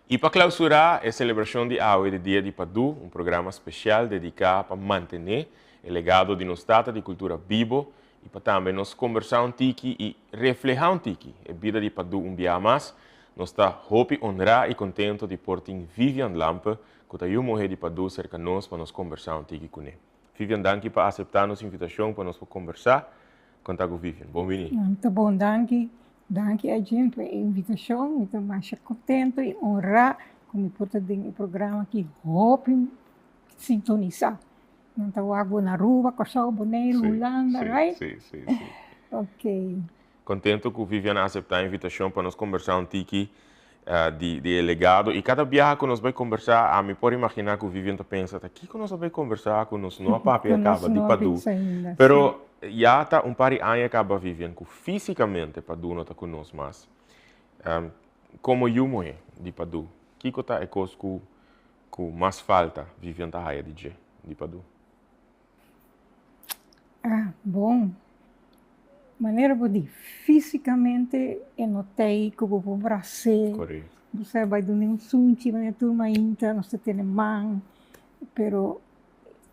I pa klausurá e selebrashon di awe di Dia di Padu, un programa spesial dediká pa mantené e legado di nos tata di kultura bibo i pa tambe nos kombersá un tiki i reflehá un tiki e bida di Padu un biaha mas, nos ta hopi honrá i kontento di por tin Vivian Lampe ku ta yu muhé di Padu serka nos pa nos kombersá un tiki kuné. Vivian danki pa aseptá nos invitashon pa nos por kombersá. Konta ku Vivian. Bon bini. Ta bon danki. Danki Edjean pa e invitashon. Mi ta masha kontento i honrá ku mi por ta den e programa aki hopi sintonisá. Nan ta wak bo na Aruba, Kòrsou, Boneiru, Hulanda, right? Sí, sí, sí. Ok. Contento cu Vivian a acepta e invitacion pa nos conversa un tiki di di e legado y cada biaha cu nos bay conversa ami por imagina cu Vivian ta pensa ta kico nos a bay conversa cu nos no a papia caba di Padu pero ya ta un par di aña caba Vivian cu fisicamente Padu no ta cu nos mas como yu muhe di Padu kico ta e cos cu cu mas falta Vivian ta haya di dje di Padu? Ah, bon. Manera bo di, físikamente e no t'ei ku bo por bras'é. Korekto. Bo sa bai duna un sunchi manera tur mainta nos ta tene man, pero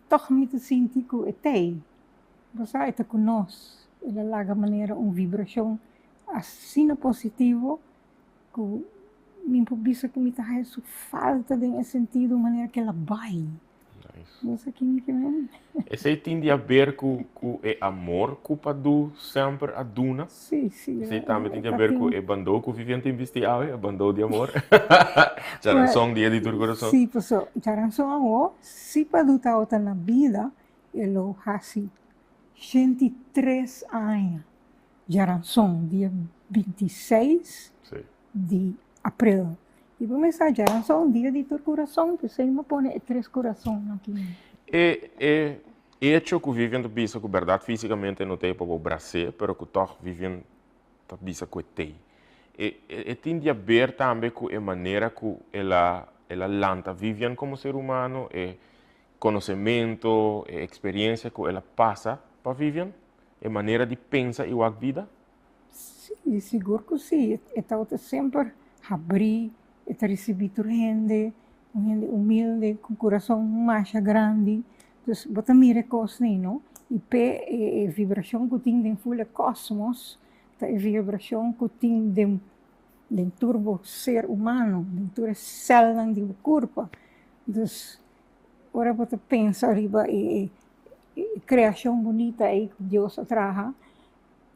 tòg mi ta sinti ku e t'ei. Bo sa e ta ku nos, el a laga manera un vibrashon asina positivo ku mi por bisa ku mi ta haya su falta den e sentido manera ku el a bai. Nice. Esaki mi ke men. Esei tin di haber ku ku e amor ku Padu semper a duna? Sí, sí. Esei tambe tin di haber ku e bandou ku Vivian tin bisti awe, e bandou di amor? Charanson dia di tur kurason. Sí, paso charanson awo, si Padu tabata na bida, e lo hasi 103 aña. Djaranson, dia 26 di april. I bo mester sa djaranson, dia di tur kurason, p'esei mi a pone e tres kurason aki. E e echo ku Vivian ta bisa ku bèrdat físikamente no ta e pa bo bras'é, pero ku tòg Vivian ta bisa ku e t'ei. E e tin di haber tambe ku e manera ku el a el a lanta Vivian komo ser humano, e konosementu, e eksperensia ku el a pasa pa Vivian, e manera di pensa i wak bida? Sí, sigur ku sí. E tabata semper habrí, e ta risibí tur hende, un hende humilde, ku kurason masha grandi. Dus bo ta mira e kosnan, no? I p'e e vibrashon ku tin den ful e kòsmos ta e vibrashon ku tin den den tur bo ser humano, den tur e sèlnan di bo kurpa. Dus ora bo ta pensa riba e kreashon bunita ei ku Dios a traha,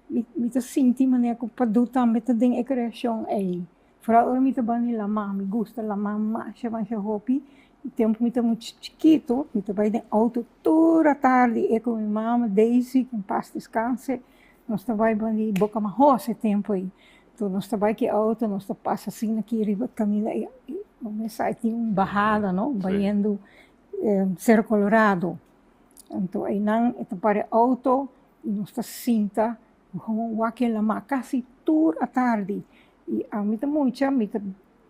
Mi mi ta sinti manera ku Padu tambe ta den e kreashon ei. Foral ora mi ta bani lamá, mi gusta lamá masha masha hopi. E tempu mi ta mucha chikitu, mi ta bai den outo tur atardi, e ku mi mama Daisy, ku en pas deskanse, nos ta bai bani Boka Mahos e tempu ei. Enton nos ta bai ku e outo, nos ta pasa asina aki riba kaminda ei, e tin un bahada no, bayendo Sero Colorado. Anto einan e ta para e outo. I nos ta sinta gewoon wak e lamá kasi tur atardi. I ami ta mucha, mi ta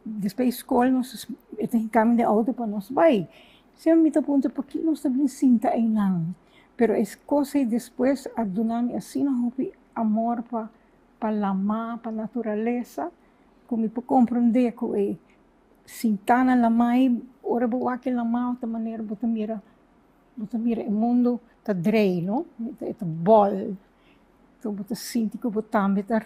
despues di skol nos e ta hinka mi den outo pa nos bai. Semper mi ta puntra paki nos ta bin sinta einan. Pero e kos ei despues a duna mi asina hopi amor pa pa lamá, pa naturalesa, ku mi por komprondé ku e sintá na lamá ei ora bo wak e lamá ta manera bo ta mira. Bo ta mira e mundu ta drei, no? E ta bòl. Enton bo ta sinti ku bo tambe ta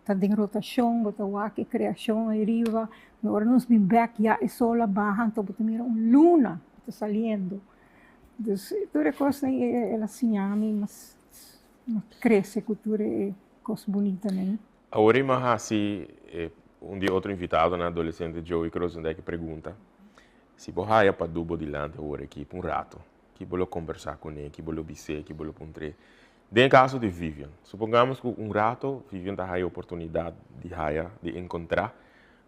ta den rotashon, bo ta wak e kreashon ei riba. Ora nos bin bèk ya e sol a baha, anto bo ta mira un luna ku ta saliendo. Dus tur e kosnan ei el a siña mi mas krese ku tur e kos bunitanan. Awor mi a hasi un di e otro invitadonan adolesente Joey Krozendijk e pregunta. Si bo haya Padu bo dilanti awor aki pa un rato, ki bo lo kombersá kuné, ki bo lo bis'é, ki bo lo puntr'é? Den e kaso di Vivian, supongamos ku un rato Vivian ta haya oportunidat di haya, di enkontrá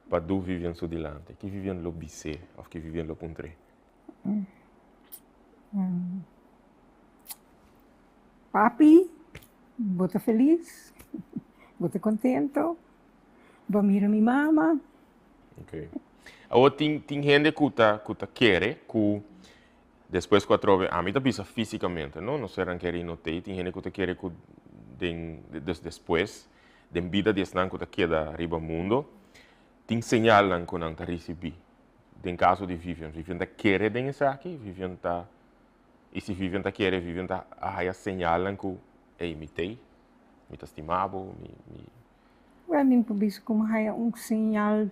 Padu Vivian su dilanti, ki Vivian lo bis'é òf ki Vivian lo puntr'é? Papi, bo ta felis? Bo ta contento? Bo a mira mi mama? Ok. Awor tin tin hende ku ta ku ta kere ku despues ku atrobe ami ta bisa físikamente no, no seran kere i no tei, tin hende ku ta kere ku den des despues den bida di esnan ku ta keda riba mundo tin señalnan ku nan ta risibí. Den kaso di Vivian, Vivian ta kere den esaki, Vivian ta i si Vivian ta kere, Vivian ta a haya señalnan ku ey mi tei, mi ta stima bo, mi mi. Well, mi por bisa ku mi haya un señal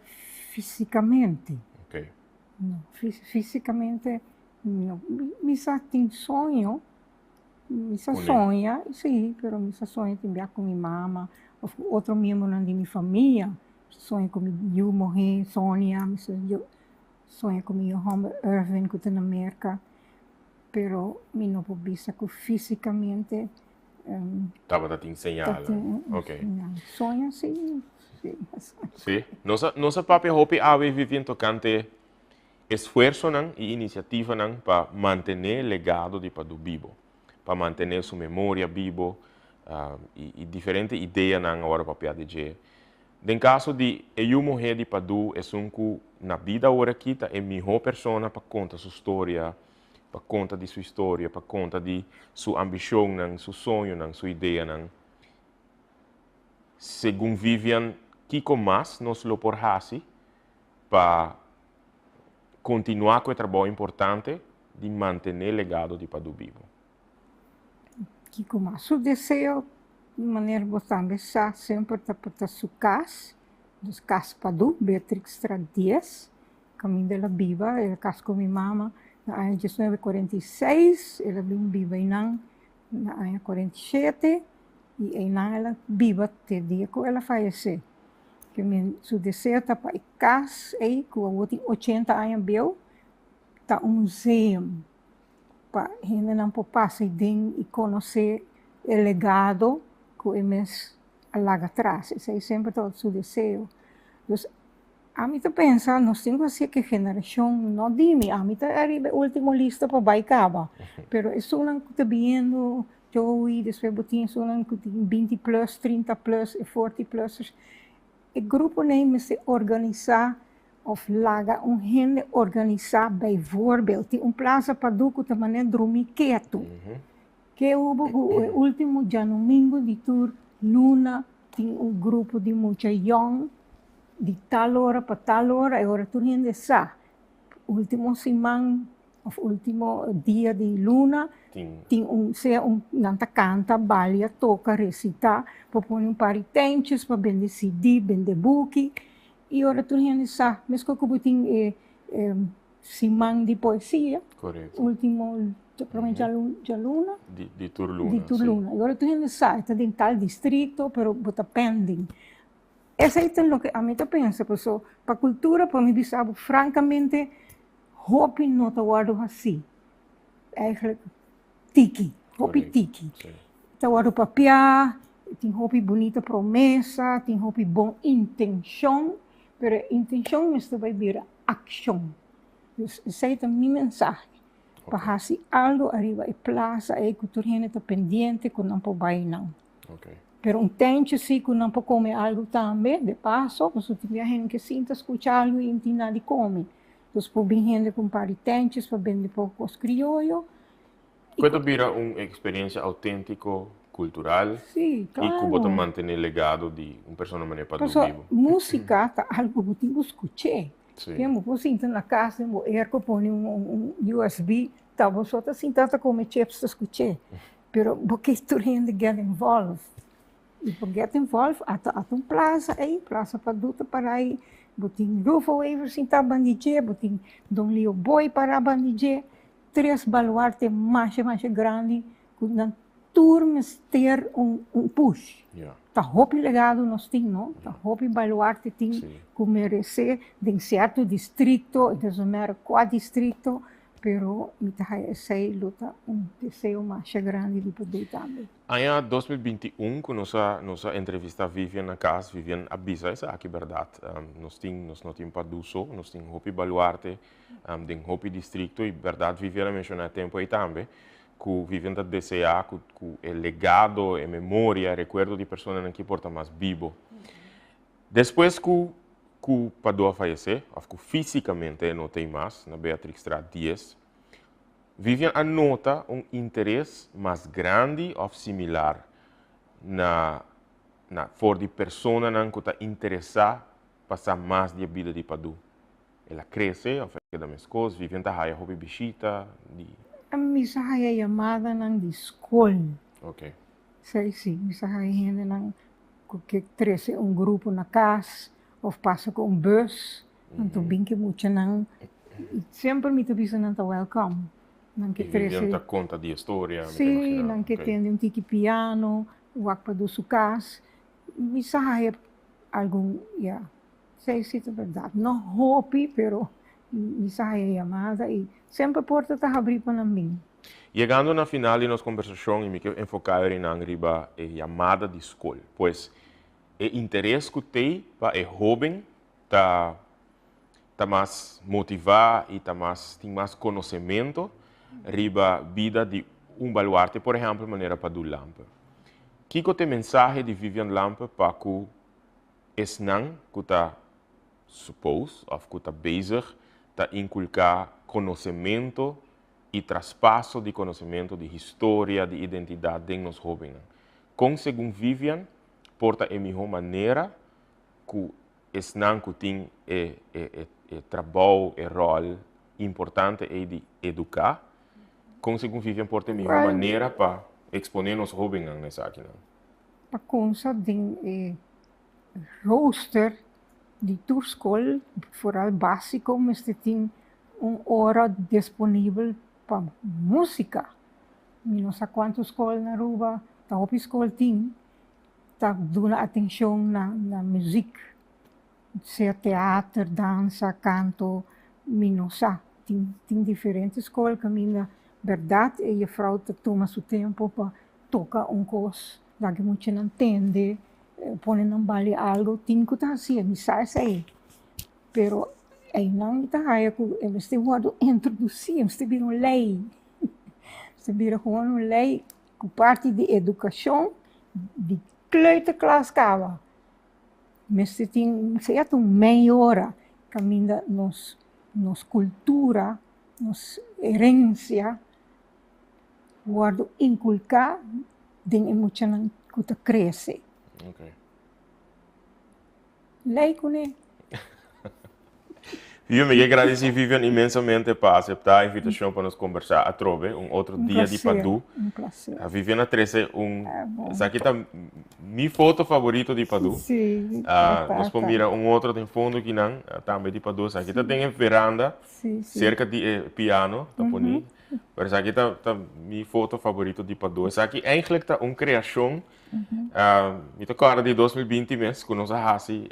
físikamente. Ok. No, físikamente no. Mi sa tin soño, mi sa soña, sí, pero mi sa soña tin bia ku mi mama òf ku otro miembronan di mi famia. Mi sa soña ku mi yu muhé Sonia, mi sa soña ku mi yu hòmber Irvin ku ta na Merka, pero mi no por bisa ku físikamente. Tabata tin señalnan. Ok. Soña sí, sí. Sí. Nos a, nos a papia hopi awe Vivian tocante esfuerzonan y iniciativanan pa mantene legado di Padu bibo, pa mantene su memoria bibo y, y diferente ideanan a worde papia di dje. Den caso di e yu muhe di Padu, esun cu na bida awor aki ta e miho persona pa conta su storia, pa konta di su historia, pa konta di su ambishonnan, su soñonan, su ideanan. Segun Vivian, kiko mas nos lo por hasi pa kontinuá ku e trabou importante di mantené legado di Padu bibu? Kiko mas? Su deseo, manera bo tambe sa, semper ta pa ta su kas, dus Kas Padu, Beatrixstraat dies. Kaminda el a biba, el a kas ku mi mama na aña diesnuebe kuarenta i seis, el a bin biba einan na aña kuarenta i shete i einan el a biba te dia ku el a fayesé. Ke men su deseo ta pa e kas ei ku awor tin ochenta aña bieu ta un museum pa hendenan por pasa aden i konosé e legado ku e mes a laga atras. Esei semper tabata su deseo. Dus Ami ta pensa nos tin ku hasi ke generashon no di mi, ami ta ariba e ultimo lista pa bai kaba, pero esunnan ku ta biniendo Joey, despues bo tin esunnan ku tin binti plus, trinta plus, e forty plusers, e gruponan ei mester organisá òf laga un hende organisá bijvoorbeeld tin un plasa padu ku ta manera drumi ketu, ke hubo ku e ultimo djanumingu di tur luna tin un grupo di mucha yòn. Di tal ora pa tal ora, e ora tur hende sa. Ultimo siman of ultimo dia di luna tin un sea un nan ta canta, balia, toca, recita, por pone un par di tentjes pa bende CD, bende buki y ora tur hende sa. Mesco cu bo tin e siman di poesia, ultimo prome djaluna di tur luna, di tur luna. Y ora tur hende sa, e ta den tal districto pero bo ta pending. Esei ta loke ami ta pensa, paso pa kultura pa mi bisa bo frankamente hopi no ta wòrdu hasí, eigenlijk tiki, hopi tiki. Ta wòrdu papiá, tin hopi bunita promesa, tin hopi bon intenshon, pero e intenshon mester bai bira akshon. Dus esei ta mi mensahe, pa hasi algu ariba e plasa ei ku tur hende ta pendiente ku nan por bai nan. Pero un tentje si ku nan por kome algu tambe, de paso, pasobra tin bia hende ke sinta skucha algu i no tin nada di kome. Dus por bin hende ku un par di tentjes pa bende poko kos krioyo. Ku ta bira un eksperensia outéntiko, kultural Sí, i ku bo ta klaro. mantené legado di un persona manera pa Pasobra bibu. músika ta algu ku bo tin ku skuch'é. Sí. Ken bo por sinta na kas den bo airco pone un USB, ta bo so ta sinta ta kome chips ta skuch'é. Pero bo ke tur hende get involved. Y pa get involved ata ata un plaza ey, plaza Padu ta para ey, bo tin Rufo Wever sinta bandi dje, bo tin Don Leo Boy para bandi dje, tres baluarte masha masha grandi cu nan tur mester un un push. Ta hopi legado nos tin no, ta hopi baluarte tin cu merece den cierto districto, it doesn't matter cua districto. Pero mi ta haya esei lo ta un deseo masha grandi di por dei tambe. Aña 2021 ku nos a nos a entrevista Vivian na kas, Vivian a bisa esaki bèrdat. Nos tin nos no tin Padu so, nos tin hopi baluarte den hopi distrikto i bèrdat Vivian a menshoná e tempu ei tambe ku Vivian ta deseá ku ku e legado, e memoria, e rekuerdo di personanan aki por ta mas bibo. Despues ku ku Padu a fayesé, òf ku físikamente e no ta ei mas na Beatrixstraat dies, Vivian a nota un interes mas grandi òf similar na na for di personanan ku ta interesá pa sa mas di e bida di Padu. El a krese òf el a keda meskos? Vivian ta haya hopi bishita di. Mi sa haya yamadanan di skol. Oké. Sí, sí, mi sa haya hendenan ku ke trese un grupo na kas òf pasa ku un bus, anto bin ku e muchanan i semper mi ta bisa nan ta wèlkòm. Nan ke trese. I Vivian ta konta di e storia, mi ta Sí, imaginá. nan ke tende un tiki piano, wak pa do su kas. Mi sa haya algun, ya, esei si ta bèrdat. No hopi, pero mi sa haya yamada i semper porta ta habrí pa nan bin. Yegando na final di nos kombersashon i mi ke enfoká erinan riba e yamada di skol. Pues, e interes ku tei pa e hóben ta ta mas motivá i ta mas tin mas konosementu riba bida di un baluarte, por ehèmpel manera Padu Lampe. Kiko ta e mensahe di Vivian Lampe pa ku esnan ku ta suppose òf ku ta bezig ta inkulká konosementu i traspaso di konosementu di historia, di identidat den nos hóbennan. Kon segun Vivian por ta e mihó manera ku esnan ku tin e e e trabou, e ròl importante ei di eduká, kon segun Vivian por ta e mihó manera pa eksponé nos hóbennan na esakinan? Pa konsa den e rooster di tur skol, foral básiko, mester tin un ora disponibel pa músika. Mi no sa kuantu skol na Aruba, ta hopi skol tin, ta duna atenshon na na muzik, sea teater, dansa, kanto, mi no sa. Tin tin diferente skol kaminda bèrdat e jefrou ta tuma su tempu pa toka un kos, laga e muchanan tende, pone nan bali algu, tin ku ta hasié, mi sa esei. Pero einan mi ta haya ku e mester wòrdu introdusí, e mester bira un lei, mester bira gewoon un lei ku parti di edukashon di kleuterklas kaba mester tin sea ta un mei ora kaminda nos nos kultura, nos herensia wòrdu inkulká den e muchanan ku ta krese. Lei kuné. Vivian, mi ke gradisí Vivian inmensamente pa aseptá e invitashon pa nos kombersá atrobe un otro Un dia di plaser, Padu. un plaser. A Vivian a trese un, Ah, bon. esaki ta mi foto favorito di Padu. Sí, Ah, ta, nos por ta. mira un otro den fondo kinan, ah, tambe di Padu. Esaki ta den e veranda, Sí, sí. serka di e piano, ta poni. Pero esaki ta, ta mi foto favorito di Padu. Esaki eigenlijk ta un kreashon Mi ta kòrda di 2020 mes ku nos a hasi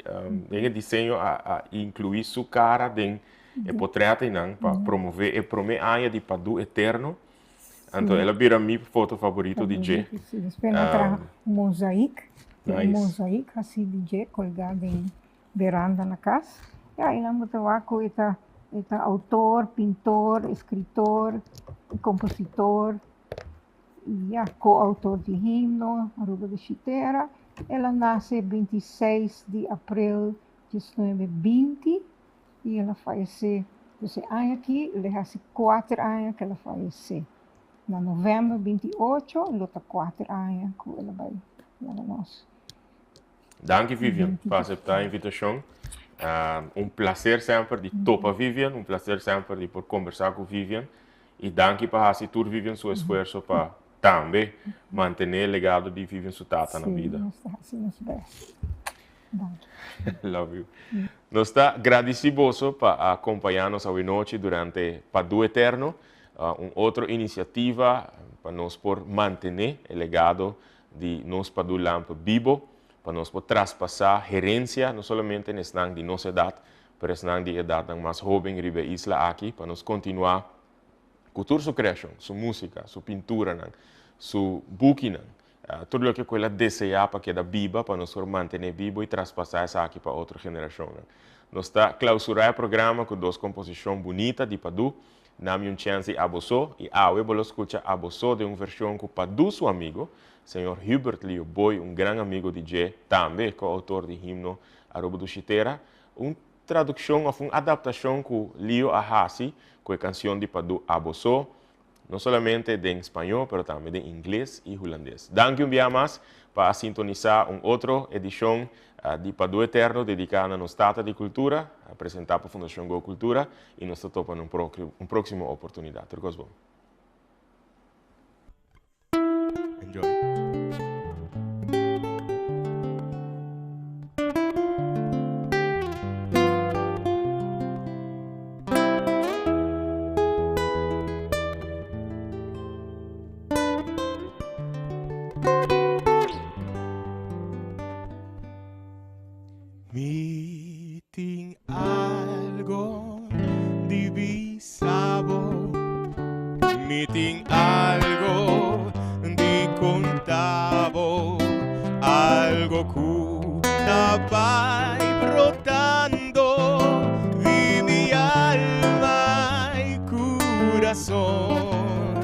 den e diseño a a inkluí su kara den e potrètnan pa promové e promé aña di Padu Eterno. Anto el a bira mi foto favorito di dje. Sí, despues nan a traha un mozaïek, un mozaïek hasi di dje kolgá den veranda na kas. Ya, i nan bo ta wak ku e ta e ta outor, pintor, eskritor, kompositor. Ya, co-autor di himno Aruba di Shitera. El a nace 26 di april 1920 y el a fayece dus e aña aki lo e haci cuater aña cu el a fayece. Na november 28 lo ta cuater aña cu el a bay laga nos. Danki Vivian pa acepta e invitacion. Un placer semper di topa Vivian, un placer semper di por conversa cu Vivian. I danki pa hasi tur Vivian su esfuerso pa tambe mantené e legado di Vivian su tata na bida. Sí, nos ta hasi nos best. Danki. Love you. Nos ta gradisí boso pa a kompañá nos awenochi durante Padu Eterno, un otro inisiativa pa nos por mantené e legado di nos Padu Lampe bibo, pa nos por traspasá herensia no solamente na esnan di nos edat, pero esnan di edatnan mas hóben riba e isla aki, pa nos kontinuá. Ku tur su kreashon, su músika, su pinturanan, su bukinan, tur loke ku el a deseá pa keda biba pa nos por mantené bibo i traspasá esaki pa otro generashonnan. Nos ta klausurá e programa ku dos komposishon bunita di Padú, Nami un chèns di Abo So i Awe bo lo skucha Abo So den un vershon ku Padú su amigo, señor Hubert Lio Booi, un gran amigo di dje, tambe ko-outor di himno Aruba Dushi Tera, un Tradukshon òf un adaptashon ku Lio a hasi ku e kansion di Padú Abo So, no solamente den spañó pero tambe den ingles i hulandes. Danki un bia mas pa a sintonisá un otro edishon di Padú Eterno dediká na nos Tata di Kultura, presentá pa Fundashon Go Kultura i nos ta topa na un próksimo oportunidat. Tur kos bon. Enjoy. Mi tin algo di bisa bo. Mi tin algo di conta bo. Algo cu ta bai brotando di mi alma y curazon.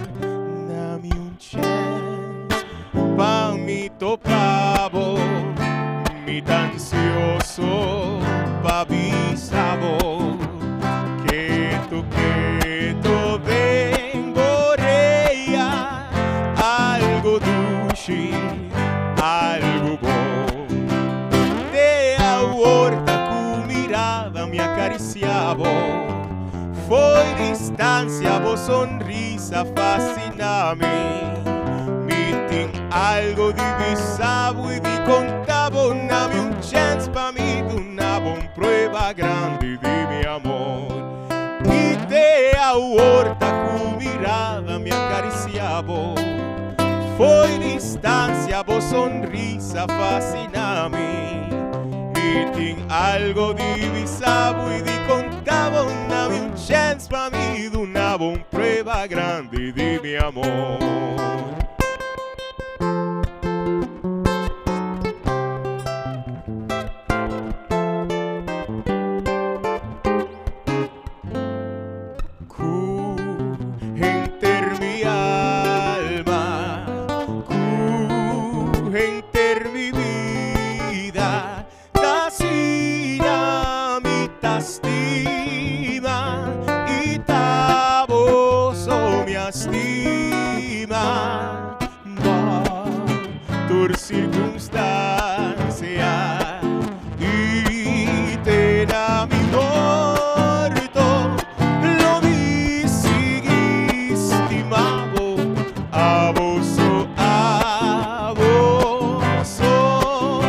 Dame un chance pa mi topa bo. Mi ta ansioso pa bisa bo. Keto, keto den bo rea. Algo dushi, algo bon. Te awor ta cu mirada mi acariciá bo. Fo'i distancia bo sonrisa fasciná mi. Mi tin algo di bisa bo y di conta bo. Nami un chance pa mi duna bo un prueba grandi di mi amor. Y te awor ta cu mirada mi acariciá bo. Fo'i distancia bo sonrisa fasciná mi. Mi tin algo di bisa bo y di conta bo. Nami un chance pa mi duna bo un prueba grandi di mi amor. Cu henter mi alma, cu henter mi bida, ta asina mi ta stima y ta bo so mi a stima. Bo tur circunstancia y te na mi morto lo mi sigui stima bo, abo so, abo so.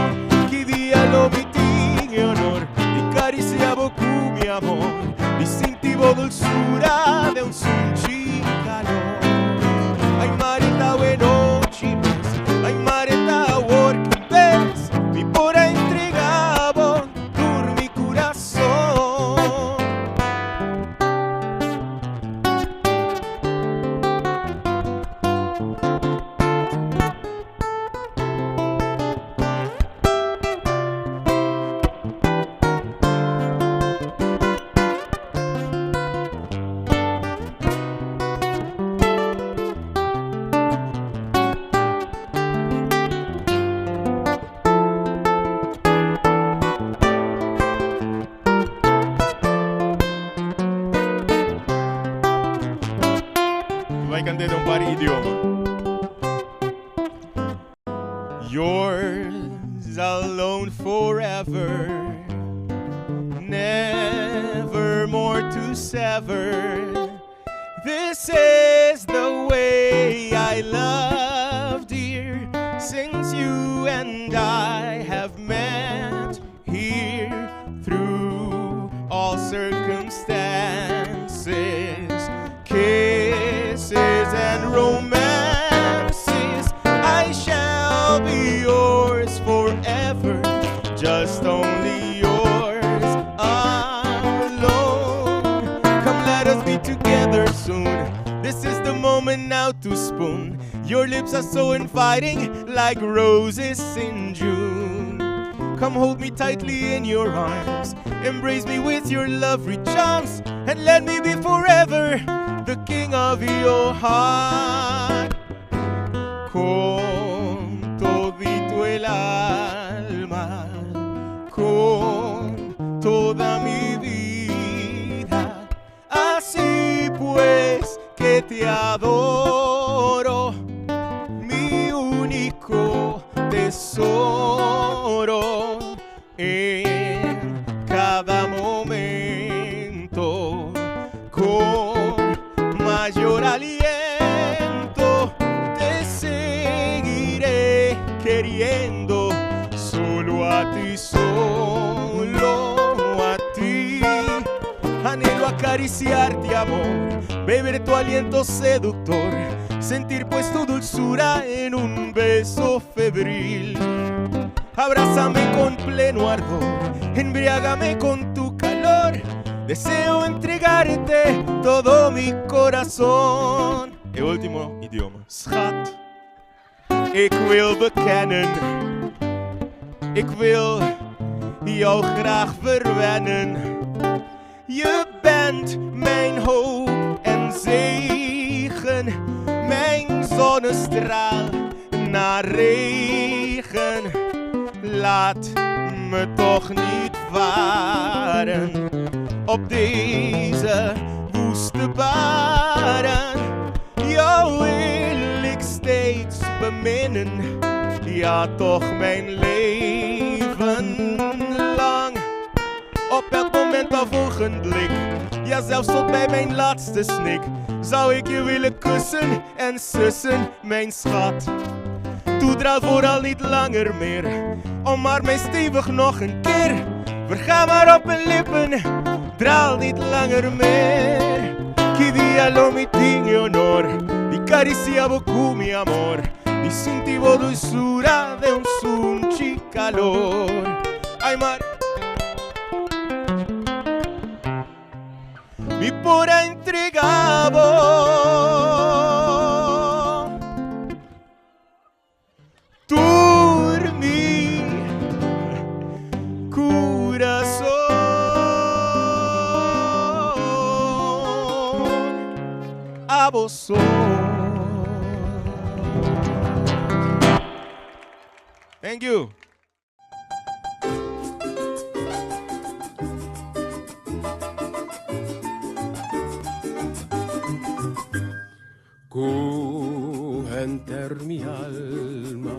Ki dia lo mi tin e honor di caricia bo cu mi amor, di sinti bo dulzura den un sunchi calor. Ay Marita wenochi mes, ay Marita awor ki bes, mi por a entrega bo tur mi curason. Bai cant'é den un par di idioma. Yours alone forever, never more to sever. This is the way I love, dear, since you and I have met here through all circumstances, kisses and romances. I shall be yours forever, just only yours alone. Come, let us be together soon. This is the moment now to spoon. Your lips are so inviting, like roses in June. Come hold me tightly in your arms, embrace me with your lovely charms, and let me be forever the king of your heart. Con todito el alma, con toda mi vida, así pues que te adoro, mi único tesoro en cada momento con mayor aliento te seguiré queriendo solo a ti, solo a ti. Anhelo acariciarte, amor, beber tu aliento seductor, sentir pues tu dulzura en un beso febril. Abrázame con pleno ardor, embriágame con tu calor. Deseo entregarte todo mi corazón. El último idioma. Schat, ik wil bekennen. Ik wil jou graag verwennen. Je bent mijn hoop en zegen, mijn zonnestraal na regen. Laat me toch niet varen op deze woeste baren. Jou wil ik steeds beminnen, ja toch mijn leven lang. Op elk moment of ogenblik, ja zelfs tot bij mijn laatste snik, zou ik je willen kussen en sussen, mijn schat. Toedraal vooral niet langer meer, omarm mij stevig nog een keer. Verga maar op mijn lippen, draal niet langer meer. Ki dia lo mi tin e honor, di caricia bo cu mi amor, di sinti bo dulzura den un sunchi calor. Ay mar. Mi por a entrega bo. Tur mi curason abo so. Thank you. Ku henter mi alma.